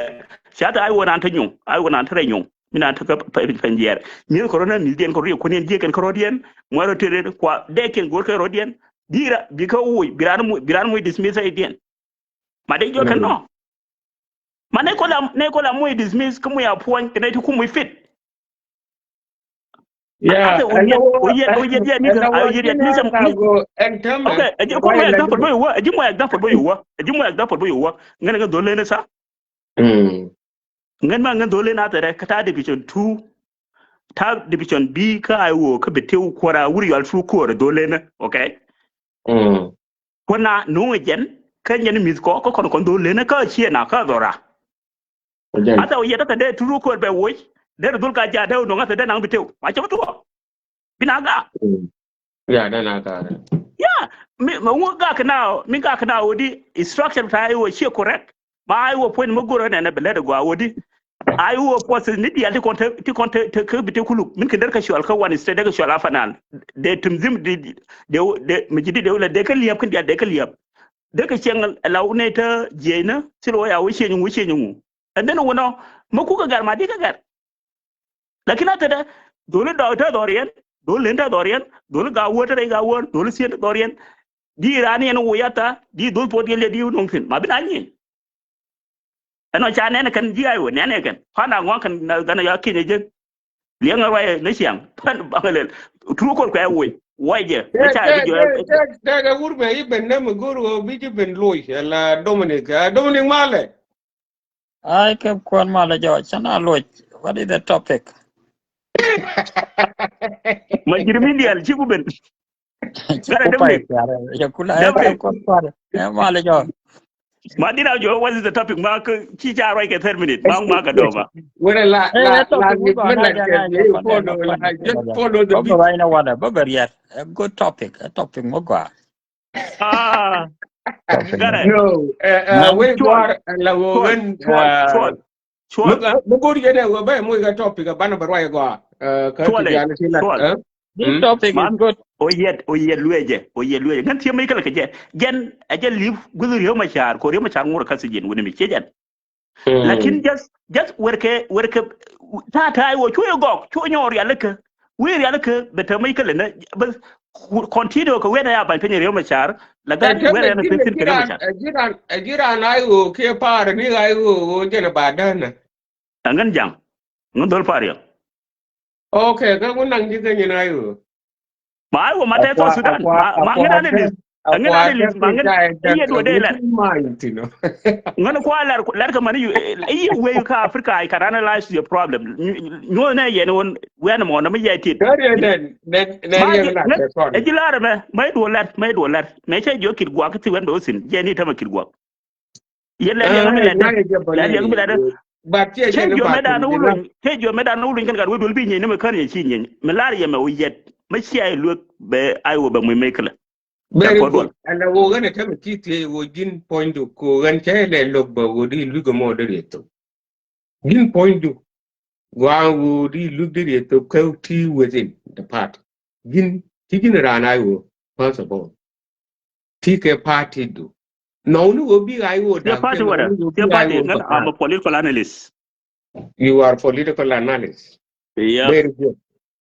ca thɛ a iwä naan te nyuŋ a iwä naan te rɛy nyuŋ mi naan te kä pɛn jiɛɛr mi̱th kɛ rɔ̱ nɛ mi̱th diɛn kɛ rɔ̱ yɛ kuɔn yɛn jiɛk kɛn kɛ rɔ̱diɛn muɛr rɔ tëë ren kua dee kiɛn go̱r kɛ rɔ̱diɛn. Bi ra bi kä woi bi raan muc bi raan muc dismiss rɛy diɛn. Ma dee jɔk kɛ nɔ. Ma ne kola ne kola moc dismiss kä moc a puɔny kɛ ne ti kum moc fit. Yeah, asa o yet o yet o yet yet ni ka o yet yet ni sam ni. Okay, a ji kum moc example bä yuwa a ji moc example bä yuwa a ji moc example bä yuwa. Ŋän ŋän dhol lene sa. Ŋän ma ŋän dhol lene a thɛrɛ kä ta division two. Ta division B kä a wo kä bi tew kuɔra wuri yɔal tru kuɔra dhol lene. Okay. Kuɔna nuŋ jɛn kä nyɛn mi̱th kɔ kä kɔn kɔn dhol lenä kä ciɛ na kä dhora. Ata wä yɛ tä thɛ dee turu kor bɛ woc dee ri dhul ka ja dee wä nuŋ ata dee naŋ bi tew ma cɛ bi tuɔ. Bi na ga. Ya dee na ga. Ya mi ma wä ga kɛ na mi ga kɛ na wä di instruction ta wä ciɛ correct. Ma ai wä puɔ̱ny mi go̱rä nɛnɛ bi lɛt ɛ gɔaa wä di. Ai wä puɔth ni diaal ti kɔn te ti kɔn te te kä bi te kuluk min kɛ der kä cual kä wan state dee kä cual a fanan. Dee tum dhim di dee dee mi ji̱ di dee wä lɛ dee kä liäp kin diaal dee kä liäp. Dee kä cieŋ la wä nɛy te jiɛcnä thil wä ya wä cieŋ wä cieŋ ŋu. And then wä nɔ mi kukɛ gɛr ma di kä gɛr. Lakin a tetdä dholi dɔɔk te dhɔriɛn, dholi len te dhɔriɛn, dholi gaawäär te rɛy gaawäär, dholi thieen te dhɔriɛn. Di raan yɛn wä yatha di dholi puɔth yɛn liɛ di wä noŋ thi̱n ma bi na nyieny. Ɛnɔ ca nɛn kɛn ji̱ ay wä nɛn ɛ kɛn pan a ŋuan kɛn na gana ya kinyɛ jek. Liɛŋ ɛ ruac ni ciaŋ pan baŋ lel turu kol kuɛ woi wai jɛ. Tɛk tɛk tɛk tɛk ɛ wur mɛ i̱ ben nɛ mi go̱r ɣöö bi ji̱ ben loc ɛla Dominic. Dominic malɛ. Ai kɛ kuɔn malɛ jɔ cɛ na loc. What is the topic? Ma ji̱ mi dial ci ku ben. Ci ku pay tiarɛ cɛ ku la ɛ kɛ kuɔn kuarɛ ɛ malɛ jɔ. Ma dina jɔ what is the topic ma kä ci ca ruac kɛ third minute ma ma kɛ doma. Wala la la la ni mɛ la kɛ ni follow la just follow the beat. Baba ina wala baba riat a good topic a topic mo gwa. Ah. Gara. No, eh, eh, wei guar la wo wen. Cuɔl. Cuɔl. Mi go̱r yɛn ɛ wä bɛ moc kɛ topic a banɛ bɛ ruac gɔaa. Cuɔl. This topic is good. O yɛt o yɛt luecɛ o yɛt luecɛ ŋän thiee mec kälɛ kɛ jɛ jɛn ɛ jɛ li̱p gui̱th Riek Machar kɛ Riek Machar ŋuɔr kä thi̱ji̱n wuni mi ciecɛn. Lakin just just werkɛ werkɛ ta̱a̱ ta̱a̱ wä cu yɛ gɔk cu nyɔɔr rialikä wi̱i̱ rialikä bɛ te mec kälɛ nä bä continue kɛ wen ɛ ya ba̱ny piny Riek Machar. La gat wen ɛ ya piny piny kɛ Riek Machar. Ɛ ji̱ raan ɛ ji̱ raan ay ɣöö kiɛ pa̱a̱r ni ay ɣöö ɣöö jɛn ɛ ba däänä. Ɛ ŋän jaŋ ŋän dhol pa̱a̱r yɛ. Okay, kä wun naŋ ji̱ kä nyin ay ɣöö. Ma ai wä ma tɛth South Sudan ma ŋän analyst. Ŋän analyst ma ŋän iye duɔ dee lɛr. Ŋän kua lɛr lɛr kɛ mani yu iye wei kä Africa I can analyze your problem. Nyuɔth nɛ yɛn wun wɛn mɔ na mi yɛ tit. Ɛ ji̱ lar mɛ mɛ duɔ lɛr mɛ duɔ lɛr mɛ cɛ jiɔ kit guak ti wɛn bɛ wä thin jɛ ni tämɛ kit guak. Yɛ lɛ liɛŋ mi lɛ dee lɛ liɛŋ mi lɛ dee. Cɛ jiɔmɛ dan wä luny cɛ jiɔmɛ dan wä luny kɛn gat wä duɔl bi nyeny ni mɛ kän yɛ ci nyeny mi lar yɛ mɛ wä yɛt mɛ cia yɛ luek bɛ ay wä bɛ muc mɛ kälɛ. Very good. Ɛn ɛ wä ɣän ɛ tämɛ ki thiec wä ji̱n puɔ̱nydu ko ɣän cɛ lɛ lo̱k bɛ wä di lui̱k ɛmɔ dee riɛth thok. Ji̱n puɔ̱nydu gua̱a̱ŋ ɣöö di luth di riɛth thok kä ti within the party. Ji̱n ci ji̱n raan ay ɣöö first of all ti kɛ party du. Nɔwni ɣöö bi ay ɣöö da̱k party wärä ti party ŋän. I'm a political analyst. You are political analyst. Yeah. Very good.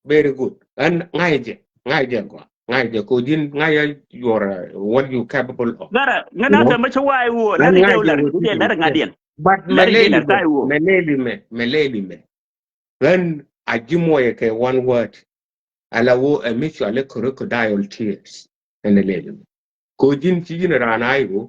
Very good. Ɛn ŋa̱c jɛ ŋa̱c jɛ gɔaa ŋa̱c jɛ ko ji̱n ŋa̱c jɛ yuɔr what you capable of. Gara ŋän a tɛmɛ ci wa̱a̱ iwuɔ lɛr iwuɔ lɛr iwuɔ lɛr ŋa̱diɛn. But mɛ lɛli mɛ mɛ lɛli mɛ mɛ lɛli mɛ. Ɣän a ji̱ muɔyɛ kɛ one word. Ala wo ɛ mi cuali crocodile tears. Ɛn ɛ lɛli mɛ ko ji̱n ci ji̱n raan a iwuɔ.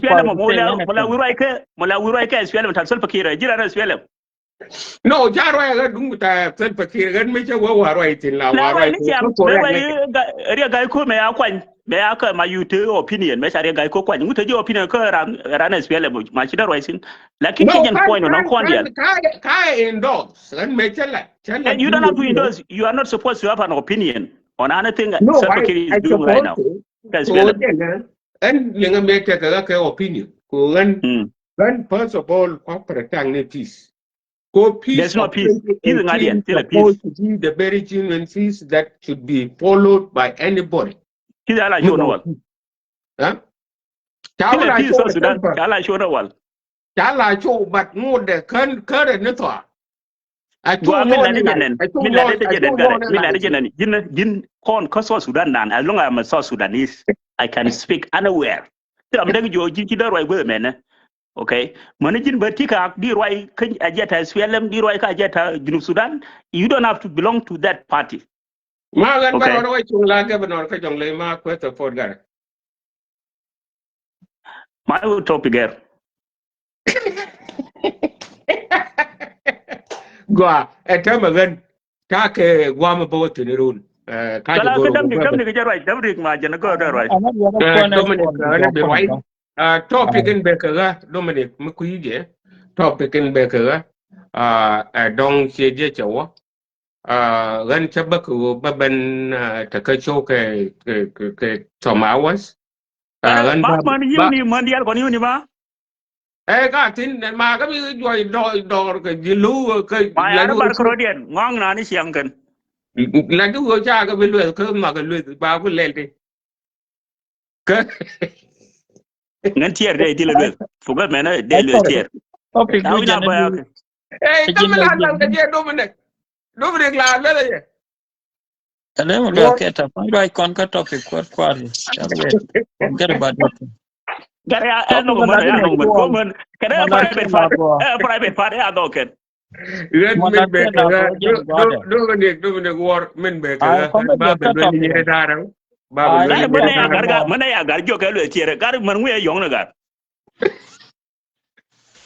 S P L M, mɔ la, mɔ la wi̱i̱ ruac kɛ, mɔ la wi̱i̱ ruac kɛ S P L M, ta̱a̱ Salva Kiir, ji̱ ran S P L M. No, ca ruac ɛ ɣän duŋ ta̱a̱ Salva Kiir, ɣän mëë cä wä wä ruac thi̱n la wä ruac ni kɛ ciam, kɛ correct ni kɛ. Riek Gai Kok mëë a kuany, mëë a kä ma yuti opinion, mëë ca Riek Gai Kok kuany. Ŋut te ji̱ opinion kä ran, ran S P L M, ma ci dee ruac thi̱n. Lakin ci jɛn point nɔ kɔn dial. Ka, ka endorse, ɣän mëë cä la, cä la. And you don't have to endorse. You are not supposed to have an opinion on anything Salva Kiir is doing right now. Kɛ S P L M. Ɛn liŋ amɛ tekɛ ɣä kɛ opinion. Ko ɣän, ɣän first of all, kua protect ni peace. Ko peace. There's no peace. Peace ŋa̱diɛn, ti la peace. Supposed to be the very genuine peace that should be followed by anybody. Peace ala show no wal. Huh? Ti la peace South Sudan. Ti ala show no wal. Ca la cu, but ŋut dɛ kän kärɛ ni thɔa. A cu. Gua mi lat jɛ nɛn, mi lat jɛ nɛn, mi lat jɛ nɛn. Ji̱n, ji̱n kɔn kä South Sudan dan, as long as I'm a South Sudanese, I can speak anywhere. Ti ram däk jiɔ ji̱n ci dee ruac gueth mɛnɛ. Okay. Mäni ji̱n bä ti ka di ruac kä ajɛta S P L M, di ruac kä ajɛta Junub Sudan. You don't have to belong to that party. Ma ɣän bä rɔɔdɛ wä cuŋ la governor kä Jɔŋlei ma kuɛ support Garɛ. Ma wä topic gɛr. Gua ɛ tɛmɛ ɣän. Takɛ guam bä wä thin run. Ɛ, ka jɛ bä run. Dämni, dämni kɛ jɛ ruac, dämni ma jɛ ni gör dɛ ruac. Ɛ, Dominic, ɛ, ni bi ruac. Ɛ, topic in bɛ kɛ ɣä, Dominic, mi kui̱ jɛ. Topic in bɛ kɛ ɣä. Ɛ, ɛ, dɔŋ ciɛ jɛ cɛ wä. Ɣän cä bä kɛ ɣöö bä ben te kä show kɛ, kɛ, kɛ, kɛ some hours. Ɣän bä män yiw ni män dial kɔn yiw ni ma. Ɛ ka thin ma kä bi juɔc dɔɔr kɛ ji̱ lo̱w kɛ. Ma yan bar kɛ rɔ̱diɛn ŋɔaŋ na ni ciaŋ kɛn. La di ɣöö ca kɛ bi lueth kä ma kɛ lueth ba ku lɛl ti. Kä ŋän tiɛɛr dee ti lɛ lueth. Fugɛ mɛnɛ dee lueth tiɛɛr. Topic du jɛn ni. Ɛ, kä mi la laŋ kɛ jɛ Dominic. Dominic la lueth jɛ. Ɛlɛ mi lueth kɛ ta. Kɔn ruac kɔn kä topic kuat kuat. Kɔn kɛ ri ba dɔk. Gari a ɛn nɔk mɛn, ɛn nɔk mɛn. Kɔn mɛn kɛ dee private part. Ɛ private part ɛ a dɔk kɛn. Ɣän min bɛ kɛ ɣä. Dominic, Dominic Ward min bɛ kɛ ɣä. Ba bɛ lueth ni yɛ da̱rä. Ba bɛ lueth ni yɛ da̱rä. Mɛn ɛ ya gar jiɔk kɛ lueth tiɛɛrɛ. Gar mɛn ŋuɛ yɔŋ ni gar.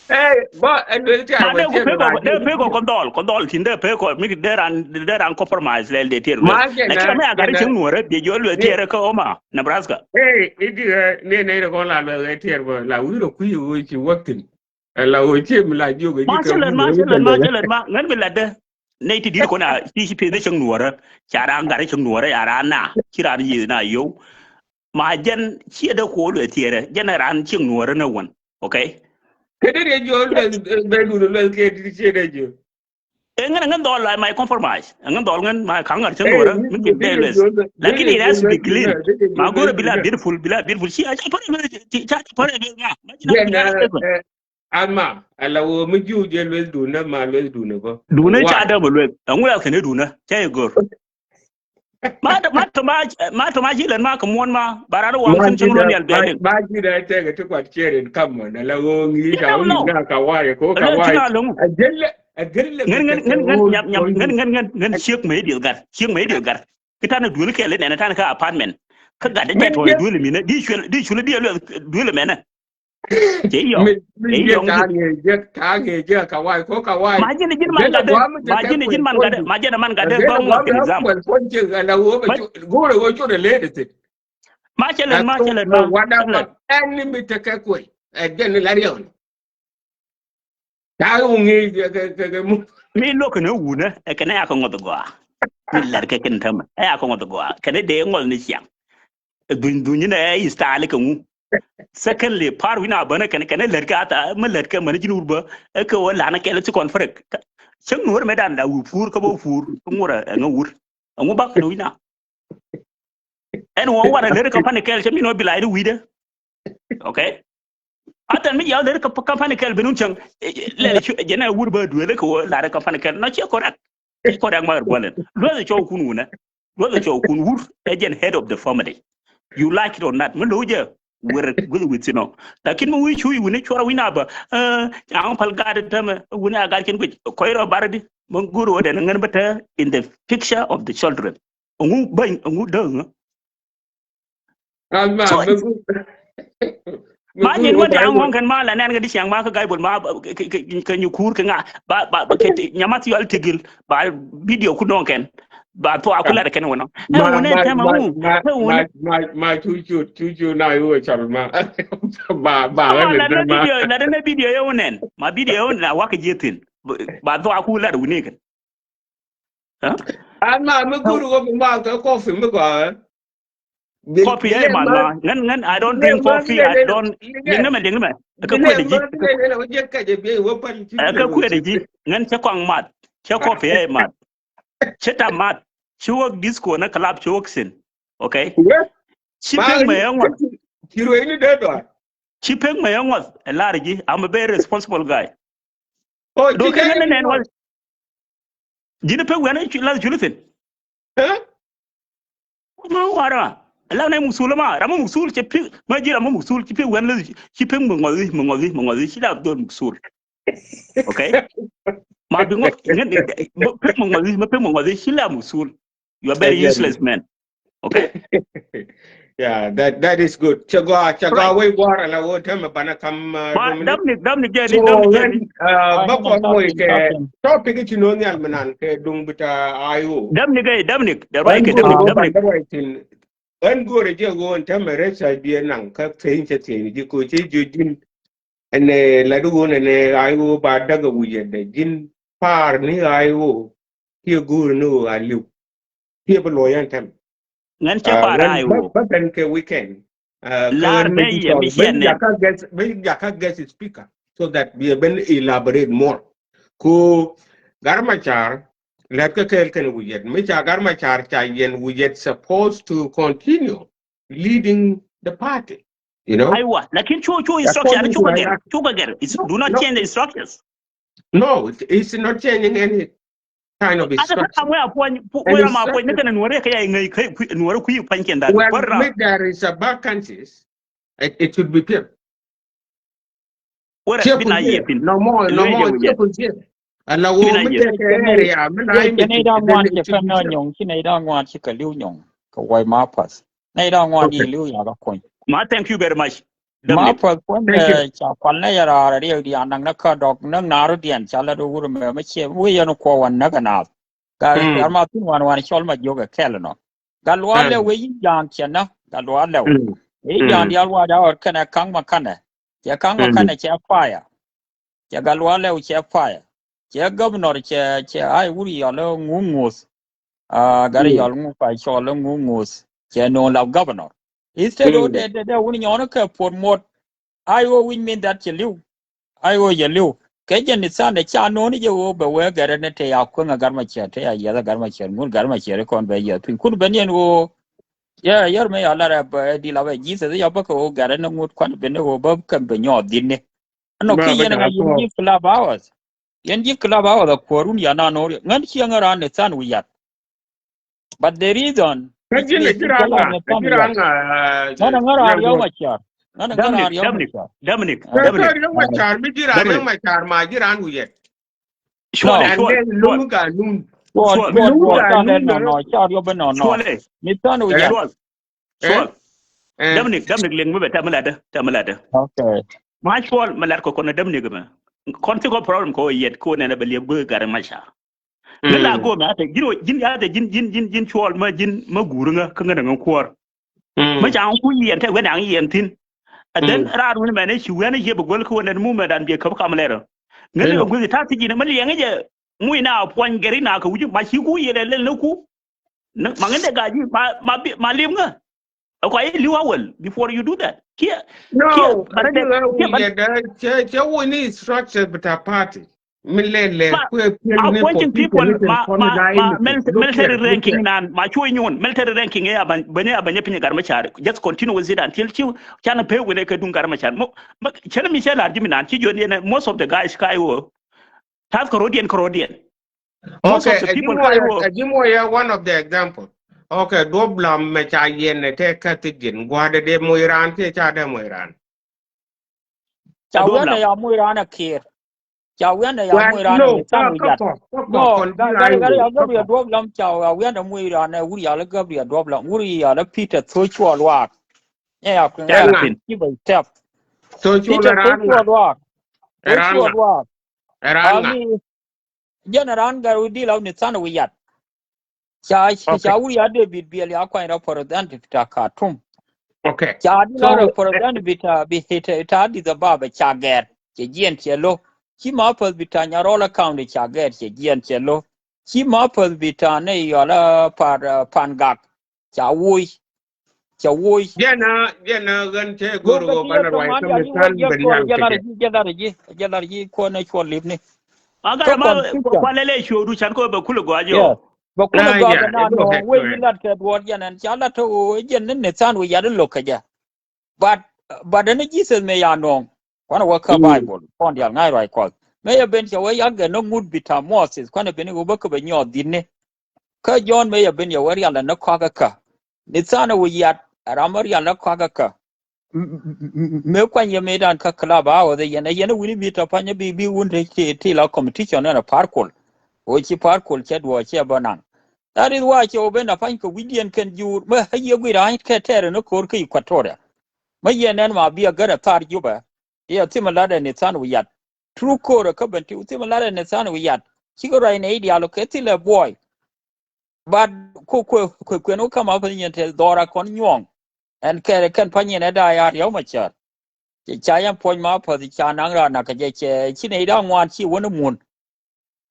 Ɛ ba ɛ lueth tiɛɛrɛ. Dee pekɔ kɔn dhɔl, kɔn dhɔl tin dee pekɔ mi dee ran, dee ran compromise lɛl dee tiɛɛrɛ. Lakin mɛ ya gar cieŋ nuɔrɛ biɛ jiɔ lueth tiɛɛrɛ kä Omaha, Nebraska. Ɛ idi ɣä ni ni rɛ kɔn la lueth tiɛɛrɛ bä la wi̱i̱ rɛ kui̱ ɣöö ci wäk thi̱n. Ɛ la ɣöö cië mi la jiök ɛ ma ji̱ cä lät ma, cä lät ma, cä lät ma. Ŋän mi latdä. Nɛy ti di̱t kɔn a ci, ci pieth cäŋ nuɔ̱ɔ̱rä. Ca raan gat cäŋ nuɔ̱ɔ̱rä, ca raan na ci raan yiëë na yio̱w. Ma jɛn ciɛ dee kuɔl lueth tiɛɛrɛ, jɛn ɛ raan cieŋ nuɔ̱ɔ̱rä ni wän. Okay. Kɛ dee dee jiö lueth, bɛ dun lueth kɛ ti ciɛ dee jiö. Ɛ ŋän, ŋän dhɔl la ma compromise. Ɛ ŋän dhɔl ŋän ma ka̱ŋ gat cäŋ nuɔ̱ɔ̱rä mi kiɛ dee lueth. Lakin it has to be clean. Ma go̱rɛ bi la beautiful, bi la beautiful. Ci a ca pär lueth, ci a ca pär lueth ma. Ma ji̱ na. Ama, ala wä mi jiu jɛ lueth dunä ma lueth dunä bä. Dunä ca dämä lueth. Ɛŋu ya kɛn i̱ dunä ca i̱ gör. Ma, ma tɔ ma, ma tɔ ma ci lɛn ma kɛ muɔ̱n ma ba ran wä ŋun cäŋ run yal bɛl. Ma ji̱ dee tɛkɛ ti kuat ciɛɛr in kam mɔ na la wä ŋi̱i̱c a wä ŋi̱i̱c na ka wa̱a̱ yɛ ko ka wa̱a̱ yɛ. A jɛl lɛ, a jɛl lɛ. Ŋän ŋän ŋän ŋän nyam nyam ŋän ŋän ŋän ŋän ciek mɛ idiɛl gat, ciek mɛ idiɛl gat. Ki tanɛ duel kɛl inɛnɛ tanɛ kä apartment. Kä gat jɛ tɔy duel minɛ di cuel di cuel di duel mɛnɛ. Cɛ yɔŋ. Cɛ yɔŋ. Ka ŋee jɛ, ka ŋee jɛ ka wa̱a̱ ko ka wa̱a̱. Ma ji̱n ji̱n man gatdɛ, ma ji̱n ji̱n man gatdɛ, ma ji̱n man gatdɛ. Bä ŋuɔth kɛ nizam. Go̱o̱rɛ wä cot ɛ lɛɛt ɛ thi̱n. Ma cɛ lɛn, ma cɛ lɛn, ma. Ɛn ni mi tekɛ kuec ɛ jɛn ni la riɛw ni. Ta̱a̱ wä ŋee kɛ kɛ kɛ mu. Mi lo̱k kɛn ɛ wunä ɛ kɛn ɛ yakɛ ŋuɔth gɔaa. Mi lɛr kɛ kɛn tämɛ ɛ yakɛ ŋuɔth gɔaa kɛn ɛ dee ŋuɔth ni ciaŋ. Ɛ dhuny dhuny ni ɛ istali kɛ ŋu. Secondly, par wi̱n a bänä kɛn kɛn ɛ lät kɛ atha mi lät kɛ män ji̱n wur bä ɛ kɛ wä lanä kɛl ti kɔn färek. Cäŋ nuɔ̱ɔ̱r mɛ dan la wi̱i̱ puur kä bä puur kä ŋuɔ̱r ɛ ŋä wur. Ɛ ŋu bak kɛn wi̱n a. Ɛn wä warɛ lät kä pa̱n kɛl cɛ min wä bi la in wi̱dä. Okay. Athan mi jiaw ler ka company kɛl benun cäŋ. Lɛ jɛn a wur bä duel kɛ wä lar company kɛl. No, ciɛ correct. Ciɛ correct ma gualen. Luɔth cɔw kun wunɛ. Luɔth cɔw kun wur ɛ jɛn head of the family. You like it or not. Mi lo jɛ. wër guic wi̱c thi̱n ɔ. Lakin mi wi̱i̱ cuuc wi̱ni cuɔr wi̱n a bä, eh, aŋ päl gat tämɛ wi̱ni a gat kɛn guic kɔc rɔ bar di. Mɛ go̱o̱r wä dɛn ŋän bä te in the picture of the children. Ŋu bäny, ŋu däŋ. Alma, so, mɛ gu-, mɛ ma gu nyin wä wä ti aŋ ŋɔŋ kɛn ma la nɛn kɛ di ciaŋ ma kä Gaibol ma kɛ, kɛ, kɛ, kɛ nyi kuur kɛ ŋa. Ba, ba, ba kɛ ti, nyama ti yɔl tigil. Ba video ku nɔŋ kɛn. Ba thua ku lat kɛn wä nɔ. Ɛ wä nɛn tɛmɛ wä. Ɛ wä nɛn. Ma, ma, ma, cu, cu, cu, cu, na yu wä cal ma. Ba, ba, ma, la nɛ video, la nɛ video yɛ wä nɛn. Ma video yɛ wä nɛn a wä kɛ jiɛ thin. Ba, ba thua ku lat wä ni kɛn. Huh? Alma, mi gur wä bi ma kɛ coffee mi gɔaa. Coffee ɛ man ma. Ŋän, ŋän, I don't drink coffee. I don't. Liŋ ni mɛ, liŋ ni mɛ. Kɛ kuɛ de ji̱. Kɛ kuɛ de ji̱. Ŋän cɛ kɔaŋ mat. Cɛ coffee ɛ mat. Cɛ ta mat. Ci wä disco ni club ci wä sin. Okay. Ci pek mɛ ɛ ŋuɔth. Ci rueni de dɔa. Ci pek mɛ ɛ ŋuɔth. Ɛ lar ji̱. I'm a very responsible guy. Oh, do kɛ nɛn nɛn wä. Ji̱n pek wian la jul thin. Eh? Ma wara. La na muksul ma. Rama muksul ci pek. Ma ji̱ rama muksul ci pek wian la ci pek mɛ ŋɔthi, mɛ ŋɔthi, mɛ ŋɔthi. Ci la dol muksul. Okay? Ma bi ŋɔth, pek mɛ ŋɔthi, ma pek mɛ ŋɔthi. Ci la muksul. You are very useless man. Okay? Yeah, that, that is good. Cɛ gɔaa, cɛ gɔaa wei gua̱a̱r ala wä tɛmɛ bana kam, uh, Dominic. Dominic, Dominic, jɛ ni, so, Dominic, jɛ ni. Uh, ba kɔn moc kɛ topic ci nɔ nhial mi nan kɛ duŋ bita I O. Dominic, eh, Dominic, the right kɛ Dominic, Dominic. Ɛn go̱o̱rɛ jɛ ɣöö ɛn tɛmɛ rɛc ca biɛ naŋ kä thieny cɛ thieny ji̱ ko̱ cɛ jiö ji̱n. Ɛn, eh, lat ɣöö nɛnɛ I O ba däk ɛ wi̱cɛ dɛ ji̱n pa̱a̱r ni I O. Kiɛ go̱o̱rɛ ni ɣöö a li̱w. Kiɛ bi luɔ̱c ɛn tɛmɛ. Ŋän cɛ pa̱a̱r I O. Bä ben kɛ weekend. Lar bɛ yɛ mi ciɛ nɛ. Bi jaka guest speaker so that bi ben elaborate more. Ko Gat Macar lɛt kä kɛɛl kɛn wi̱i̱ yɛt mi ca Gat Macar ca yɛn wi̱i̱ yɛt supposed to continue leading the party. You know. Aywa, lakin cu cu instruction cu ka gɛr, cu ka gɛr. Do not change the instructions. No, it's not changing any kind of instruction. Ata kä kam wee a puɔny, wee ram a puɔny ni kɛn nuɔrɛ kɛ ya ŋäc kɛ nuɔrɛ kui̱ pa̱ny kɛn dan. Well, mi there is a vacancies, it, it should be filled. Wee ram bi na yɛ pin. No more, no more. Ala wo mi te kɛ area mi na yɛ pin. Ci nɛy da̱ŋ ŋuan cɛ pɛn nɔ nyɔŋ, ci nɛy da̱ŋ ŋuan ci kɛ li̱w nyɔŋ kɛ way ma path. Nɛy da̱ŋ ŋuan di li̱w ya ka kuɔny. Ma, thank you very much. Ma path kuɔn ca kual nɛ yɛ raar riɛk di anaŋ nɛ kä dɔk nɛ ŋa̱r diɛn ca lɛ dok wur mɛ mɛ ciɛ wee yɛn kuɔ wan näk ɛ naath. Gat car ma thin wan wan cɔl ma jiök ɛ kɛl nɔ. Gat luaal lɛw wee yi ja̱a̱ŋ cɛ nä gat luaal lɛw. Wee yi ja̱a̱ŋ diaal wa̱a̱ ja̱a̱ ɣɔt kɛnɛ ka̱ŋ ma kanɛ. Cɛ ka̱ŋ ma kanɛ cɛ fire. Cɛ gat luaal lɛw cɛ fire. Cɛ governor cɛ, cɛ ay wur yɔl ŋuŋ ŋuth. Aa, gat yɔl ŋu pa cɔl ŋu ŋuth. Cɛ no̱o̱ŋ la governor. Instead of dee, dee, dee wun nyɔɔn kɛ promote. I O, which mean that cɛ li̱w. I O cɛ li̱w. Kɛ jɛ ni than de ca no̱o̱n jɛ ɣöö bɛ wee gɛrɛ ni te ya kueŋ a Gat Macar, te ya yiɛth a Gat Macar, ŋun Gat Macar kɔn bɛ yiɛth piny. Kun ben yɛn ɣöö. Yɛ, yɛr mi ya lar ɛ bɛ di la bɛ Jesus ya bä kɛ ɣöö gɛrɛ ni ŋut kuan ben ni ɣöö bä kɛ bɛ nyɔɔth dhin ni. Ɛnɔ ki yɛn ŋa yɛn ji̱ club hours. Yɛn ji̱ club hours a kuɔrun ya na no̱o̱r. Ŋän cieŋ raan ni than wi̱i̱ yat. But the reason. Ŋän ji̱ ni ji̱ raan ŋa, ji̱ raan ŋa. Ŋän ŋä raan Riek Machar. Ŋän ŋä raan Riek Machar. Dominic, Dominic. Riek Machar mi ji̱ raan Riek Machar ma ji̱ raan wi̱i̱ yat. Cuɔl, cuɔl, cuɔl. Cuɔl, cuɔl, cuɔl, cuɔl, nɔ, nɔ, cuɔl, yɔ bɛ nɔ, nɔ. Cuɔl, eh. Mi than wi̱i̱ yat. Cuɔl. Cuɔl. Dominic, Dominic liŋ mi bɛ tɛm mi latdä, tɛm mi latdä. Okay. Ma cuɔl mi lat kɔ kɔn Dominic mɛ. Kɔn ti kɔ problem kɔ yɛt kɔ nɛnɛ bɛ liɛp guɛ Gat Macar. Ni la go̱o̱mɛ a te ji̱n, ji̱n, a te ji̱n, ji̱n, ji̱n, ji̱n cuɔl ma ji̱n ma guur ŋä kä ŋä däŋ kuɔr. Ma ca ŋä ku yiɛn te wen aŋ yiɛn thi̱n. And then raar wun mɛn i̱ ci wi̱i̱ ɛn i̱ ciɛ bɛ go̱l kä wen ɛn mumɛ dan biɛ käp kam lɛr. Ŋä ni kɛ gui̱th ta̱a̱ thi̱ ji̱n ma liɛŋ i̱ jɛ muc na puɔ̱ny gɛr i̱ na kɛ wi̱c ma ci ku yiɛn ɛ lɛl ni ku. Ma ŋä dee ga̱a̱c i̱ ma, ma li̱m ŋä. Ɛ kua i̱ li̱w a well before you do that. Kiɛ, kiɛ, but I think, uh, we get, uh, cɛ, cɛ wo ni structure bita party. Mi lɛ lɛ kue piɛl ni appointing people, ma, ma, ma, military ranking nan, ma cuɔ nyuɔn, military ranking ya ban, ban ya ban ya piny Gat Macar. Just continue with it until ci, can pay when ke duŋ Gat Macar. Mo, ma, cɛ ni mi cɛ lar ji̱ mi nan, ci jɔn yɛn, most of the guys ka I O. Tath kɛ rɔdiɛn, kɛ rɔdiɛn. Most of the people ka I O. Ji̱ mɔ ya one of the example. Okay, duɔp lam mɛ ca yɛn ɛ tɛ kä thi̱ ji̱n gua̱dɛ dee moc raan kiɛ ca dee moc raan. Ca wi̱i̱ ɛn ɛ ya moc raan ɛ kiɛɛr. Ca wi̱i̱ ɛn ɛ ya moc raan ɛ Nithan Wiyat. No, gari gari ya Gabriel duɔp lam ca wi̱i̱ ɛn ɛ moc raan ɛ Wurial ɛ Gabriel duɔp lam Wurial ɛ Peter Thocuɔl Waak. Ɛ ya kui̱ ŋa̱ ci bɛ tɛp. Peter Thocuɔl Waak. Thocuɔl Waak. Ɛ raan ŋa̱. Jɛn ɛ raan gɛr wi̱i̱ dil ɔ Nithan Wiyat. Ca ca Wurial David Biɛl ya kuany representative ta Khartoum. Ca di la representative ta bi ta Addis Ababa ca gɛr. Cɛ jiɛn cɛ lo. Ci ma päth bi ta Nyarɔl County ca gɛr cɛ jiɛn cɛ lo. Ci ma päth bi ta ne yɔl a par Pangak. Ca woc. Ca woc. Jɛn a jɛn a ɣän cɛ go̱r ɣöö banɛ ruac kä mi than ben yal kɛ jɛ. Jɛ lar ji̱ jɛ lar ji̱ kuɔn ɛ cuɔl lipni. Agar ma kualɛ lɛ cuodu can ko bɛ kulɛ gɔaa jɛ. Bɛ kulɛ gɔaa bɛ na nɔŋ wee yi lat kɛ duɔɔr jɛn ɛn ca lat ɣöö jɛn ni Nithan Wiyat lo̱k kɛ jɛ. But but ɛn Jesus mɛ ya nɔŋ. Kuanɛ wä kä Bible kɔn dial ŋa̱c ruac Kuɔth mɛ yɛ ben cɛ wee yakɛ ni ŋut bi ta Moses kuanɛ ben i̱ wä bä kä bɛ nyɔɔth dhi̱tni. Kä Jɔ̱ɔ̱n mëë yɛ ben yɛ wä rial ɛn ni kɔakä kä. Nithan Wiyat ɛ ram mi rial ni kɔakä kä. Mëë kuany yɛ mëëdan kä club house yɛn ɛ yɛn ɛ wi̱ni bi tɔ pa̱ny bi bi wun ti ti la competition ɛn ɛ Par Kuol. Ɣöö ci Par Kuol cɛ duɔɔk cɛ bä naŋ. That is why cɛ wä ben ɛ pa̱ny kɛ wi̱cdiɛn kɛn juur mëë ɛ yiëë gui̱i̱r ɛ kɛ tɛɛr ɛn ɛ ko̱r kä Equatoria. Mä yɛn ɛn ma bi ɛ gät ɛ thar Jubɛ. I̱ ɛ thimɛ lat ɛ Nithan Wiyat. Turu ko̱rɛ kä ben ti wä thimɛ lat ɛ Nithan Wiyat. Cikɛ ruac nɛ i̱ diaal kɛ thilɛ buɔy. But ku ku ku kuɛn wä kama pä nyin te dhɔra kɔn nyuɔŋ. Ɛn kɛrɛ kɛn pa nyin ɛ da ya riɛw ma cär. Ca yɛn puɔ̱ny ma päth ca naŋ ran na kɛ jɛ cɛ ci nɛ i̱ da ŋuan ci wä ni mun.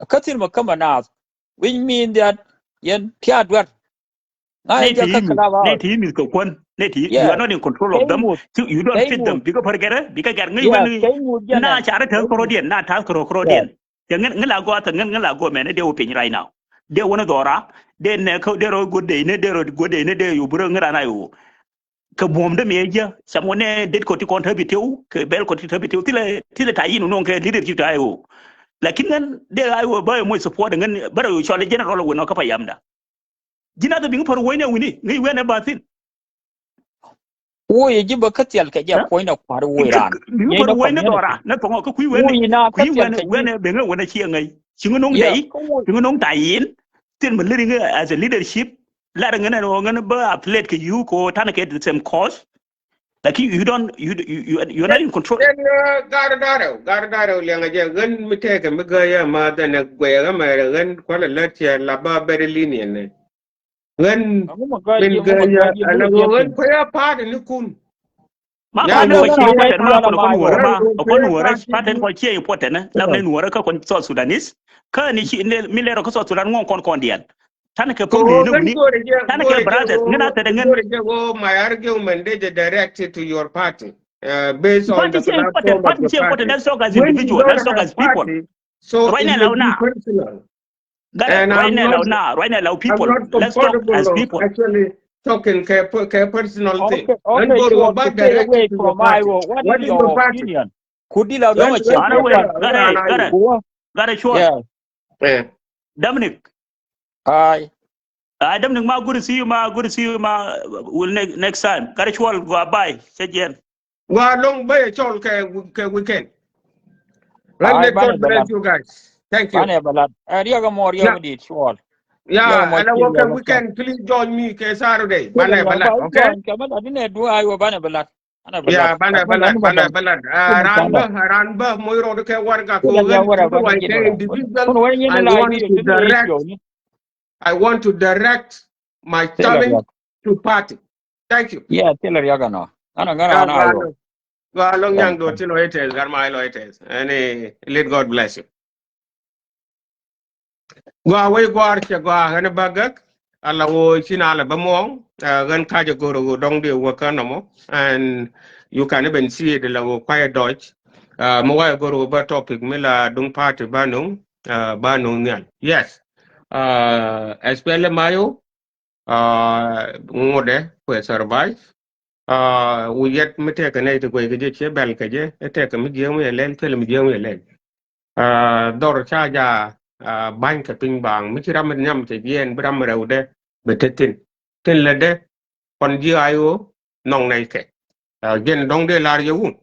Kä thil mɛ kämɛ naath. Which mean that yɛn pia̱a̱t duer. Ŋa̱ yɛn jɛ kä club house. Nɛ ti yimith kɛ kuän. Nɛ ti you are not in control of them. You don't feed them. Bikɛ pär gɛrɛ bikɛ gɛr ŋäc wän. Na carɛ tɛth kärɔ̱diɛn na ta̱th kärɔ̱ kärɔ̱diɛn. Cɛ ŋän ŋän la gɔaa thɛ ŋän ŋän la gɔaa mɛn dee wä piny right now. Dee wä ni dhɔra dee nɛ kä dee rɔ guädɛ inɛ dee rɔ guädɛ inɛ dee yo̱ burä ŋän ran a yo̱. Kɛ buɔ̱mdä mi ɛ jiä cam wä nɛ det kɔti kɔn tä bi tew kɛ bɛl kɔti tä bi tew thilɛ thilɛ ta yin wä nɔŋ kɛ leadership ta a yo̱. Lakin ŋän dee a yo̱ bä yɛ moc support ŋän bärɛ yo̱ cɔl general wä nɔ kä payamda. Ji̱n a dhɛ biŋ pär woc nɛ wi̱ni ŋäc wɛn ɛ ba thi̱n. Woc ji̱ bä kä thial kɛ jɛ puɔ̱ny nɛ kua̱r woc raan. Biŋ pär woc nɛ dhɔra nɛ thɔŋɔ kä kui̱ wɛn kui̱ wɛn wɛn ɛ beŋ ɛ wɛn ɛ ciɛ ŋäc. Ci ŋä no̱ŋ dɛy ci ŋä no̱ŋ ta yin. Thil mi liri ŋä as a leadership. Lar ŋä nɛ ŋä bä affiliate kɛ you ko tanɛ kɛ the same cause. Lakin you don't you you you you are not in control. Then gar darɛw gar darɛw liɛŋ a jɛ ɣän mi tɛkɛ mi gäyä ma dhanɛ guɛyɛ ɣä mɛ ɣän kualɛ lät cɛ la ba bɛrɛ liniɛn nɛ. Ɣän min gäyä ala ɣän kuɛyä pa̱a̱t ni kun. Ma kɔn kɔ cie important ma kɔn kɔn nuɔrä pattern kɔ cie important lam ni nuɔrä kä kɔn South Sudanese. Kä ni ci mi lɛr kä South Sudan ŋuɔn kɔn kɔn diɛl. Tan kɛ pur ni ni wuni. Tan kɛ brothers ŋin a tɛdɛ ŋin. Go my argument is directed to your party. Based on the platform of the party. Let's talk as individual. Let's talk as people. So right now, now. Right now, now, right now, people. Let's talk as people. Actually, talking kɛ personal thing. Okay, okay, go back directly to your party. What is your party? Kudila dɔmɔ cɛ. Ana wei, gare, gare, gare cuɔl. Dominic. Ai. Ai, Dominic, ma good to see you, ma good to see you, ma will next time. Gare cuɔl, go bye. Cɛ jiɛn. Wa long bɛ cɔl kɛ weekend. Let God bless you guys. Thank you. Banɛ balat. Ɛ riɛk mɔ riɛk dit cuɔl. Yeah, ala wä kɛ weekend. Please join me kɛ Saturday. Banɛ balat. Okay. Kɛ balat ni du ai wä banɛ balat. Ya banɛ bä lat, banɛ bä lat. Ran bä, ran bä moc rɔɔd kɛ warɛga kɛ ɣän ti bä ruac kɛ individual. I want to direct, I want to direct my challenge to party. Thank you. Yeah, thilɛ riak anɔ. Ana ŋära ana ayo. Gua long nyang do tino ites, gar ma ilo ites. Ani let God bless you. Gua wei guar cɛ gua ɣän bä gäk. Ala wo cin ala bä muɔŋ. Ɣän kacɛ goro wo dɔŋ di wo kä nɔmɔ. And you can even see it la wo quiet dodge. Mi wa goro wo bä topic mi la duŋ party ba nuŋ, ba nuŋ nhial. Yes. Especially mayo. Ŋudɛ kuɛ survive. Wu yɛt mi tɛkɛ nɛy ti guɛy kɛ jɛ ciɛ bɛl kɛ jɛ, ɛ tɛkɛ mi jiäŋ mi ɛ lɛl, thilɛ mi jiäŋ mi ɛ lɛl. Dhɔr ca ja ba̱ny kɛ piny baaŋ mi ci ram mi nhiam cɛ jiɛɛn bi ram mi rɛwdɛ bɛ te thin. tin lɛ dee kɔn ji̱ I O nhɔŋ nɛy kɛ. Jɛn dɔ̱ŋ dee lar yɛ wun.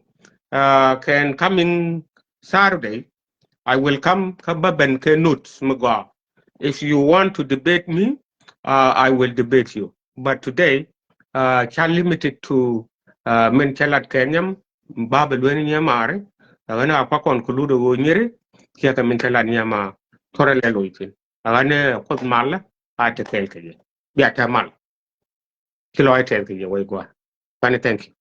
Kɛn coming Saturday I will come kä bä ben kɛ notes mi gɔaa. If you want to debate me, I will debate you, but today ca limited to min cɛ lat kɛ nhiam. Ba bɛ lueni nhiam mari. Ɛ ɣän a kua kɔn ku lut ɛ ɣöö nyiri kiɛ kɛ min cɛ lat nhiam a thorɛ lɛ loc thin. Ɛ ɣän ɛ kuoth mal a te kɛɛl kɛ jɛ bia te mal. Ci lɔc tɛth kɛ jɛ wec gua̱a̱r. Pani, thank you.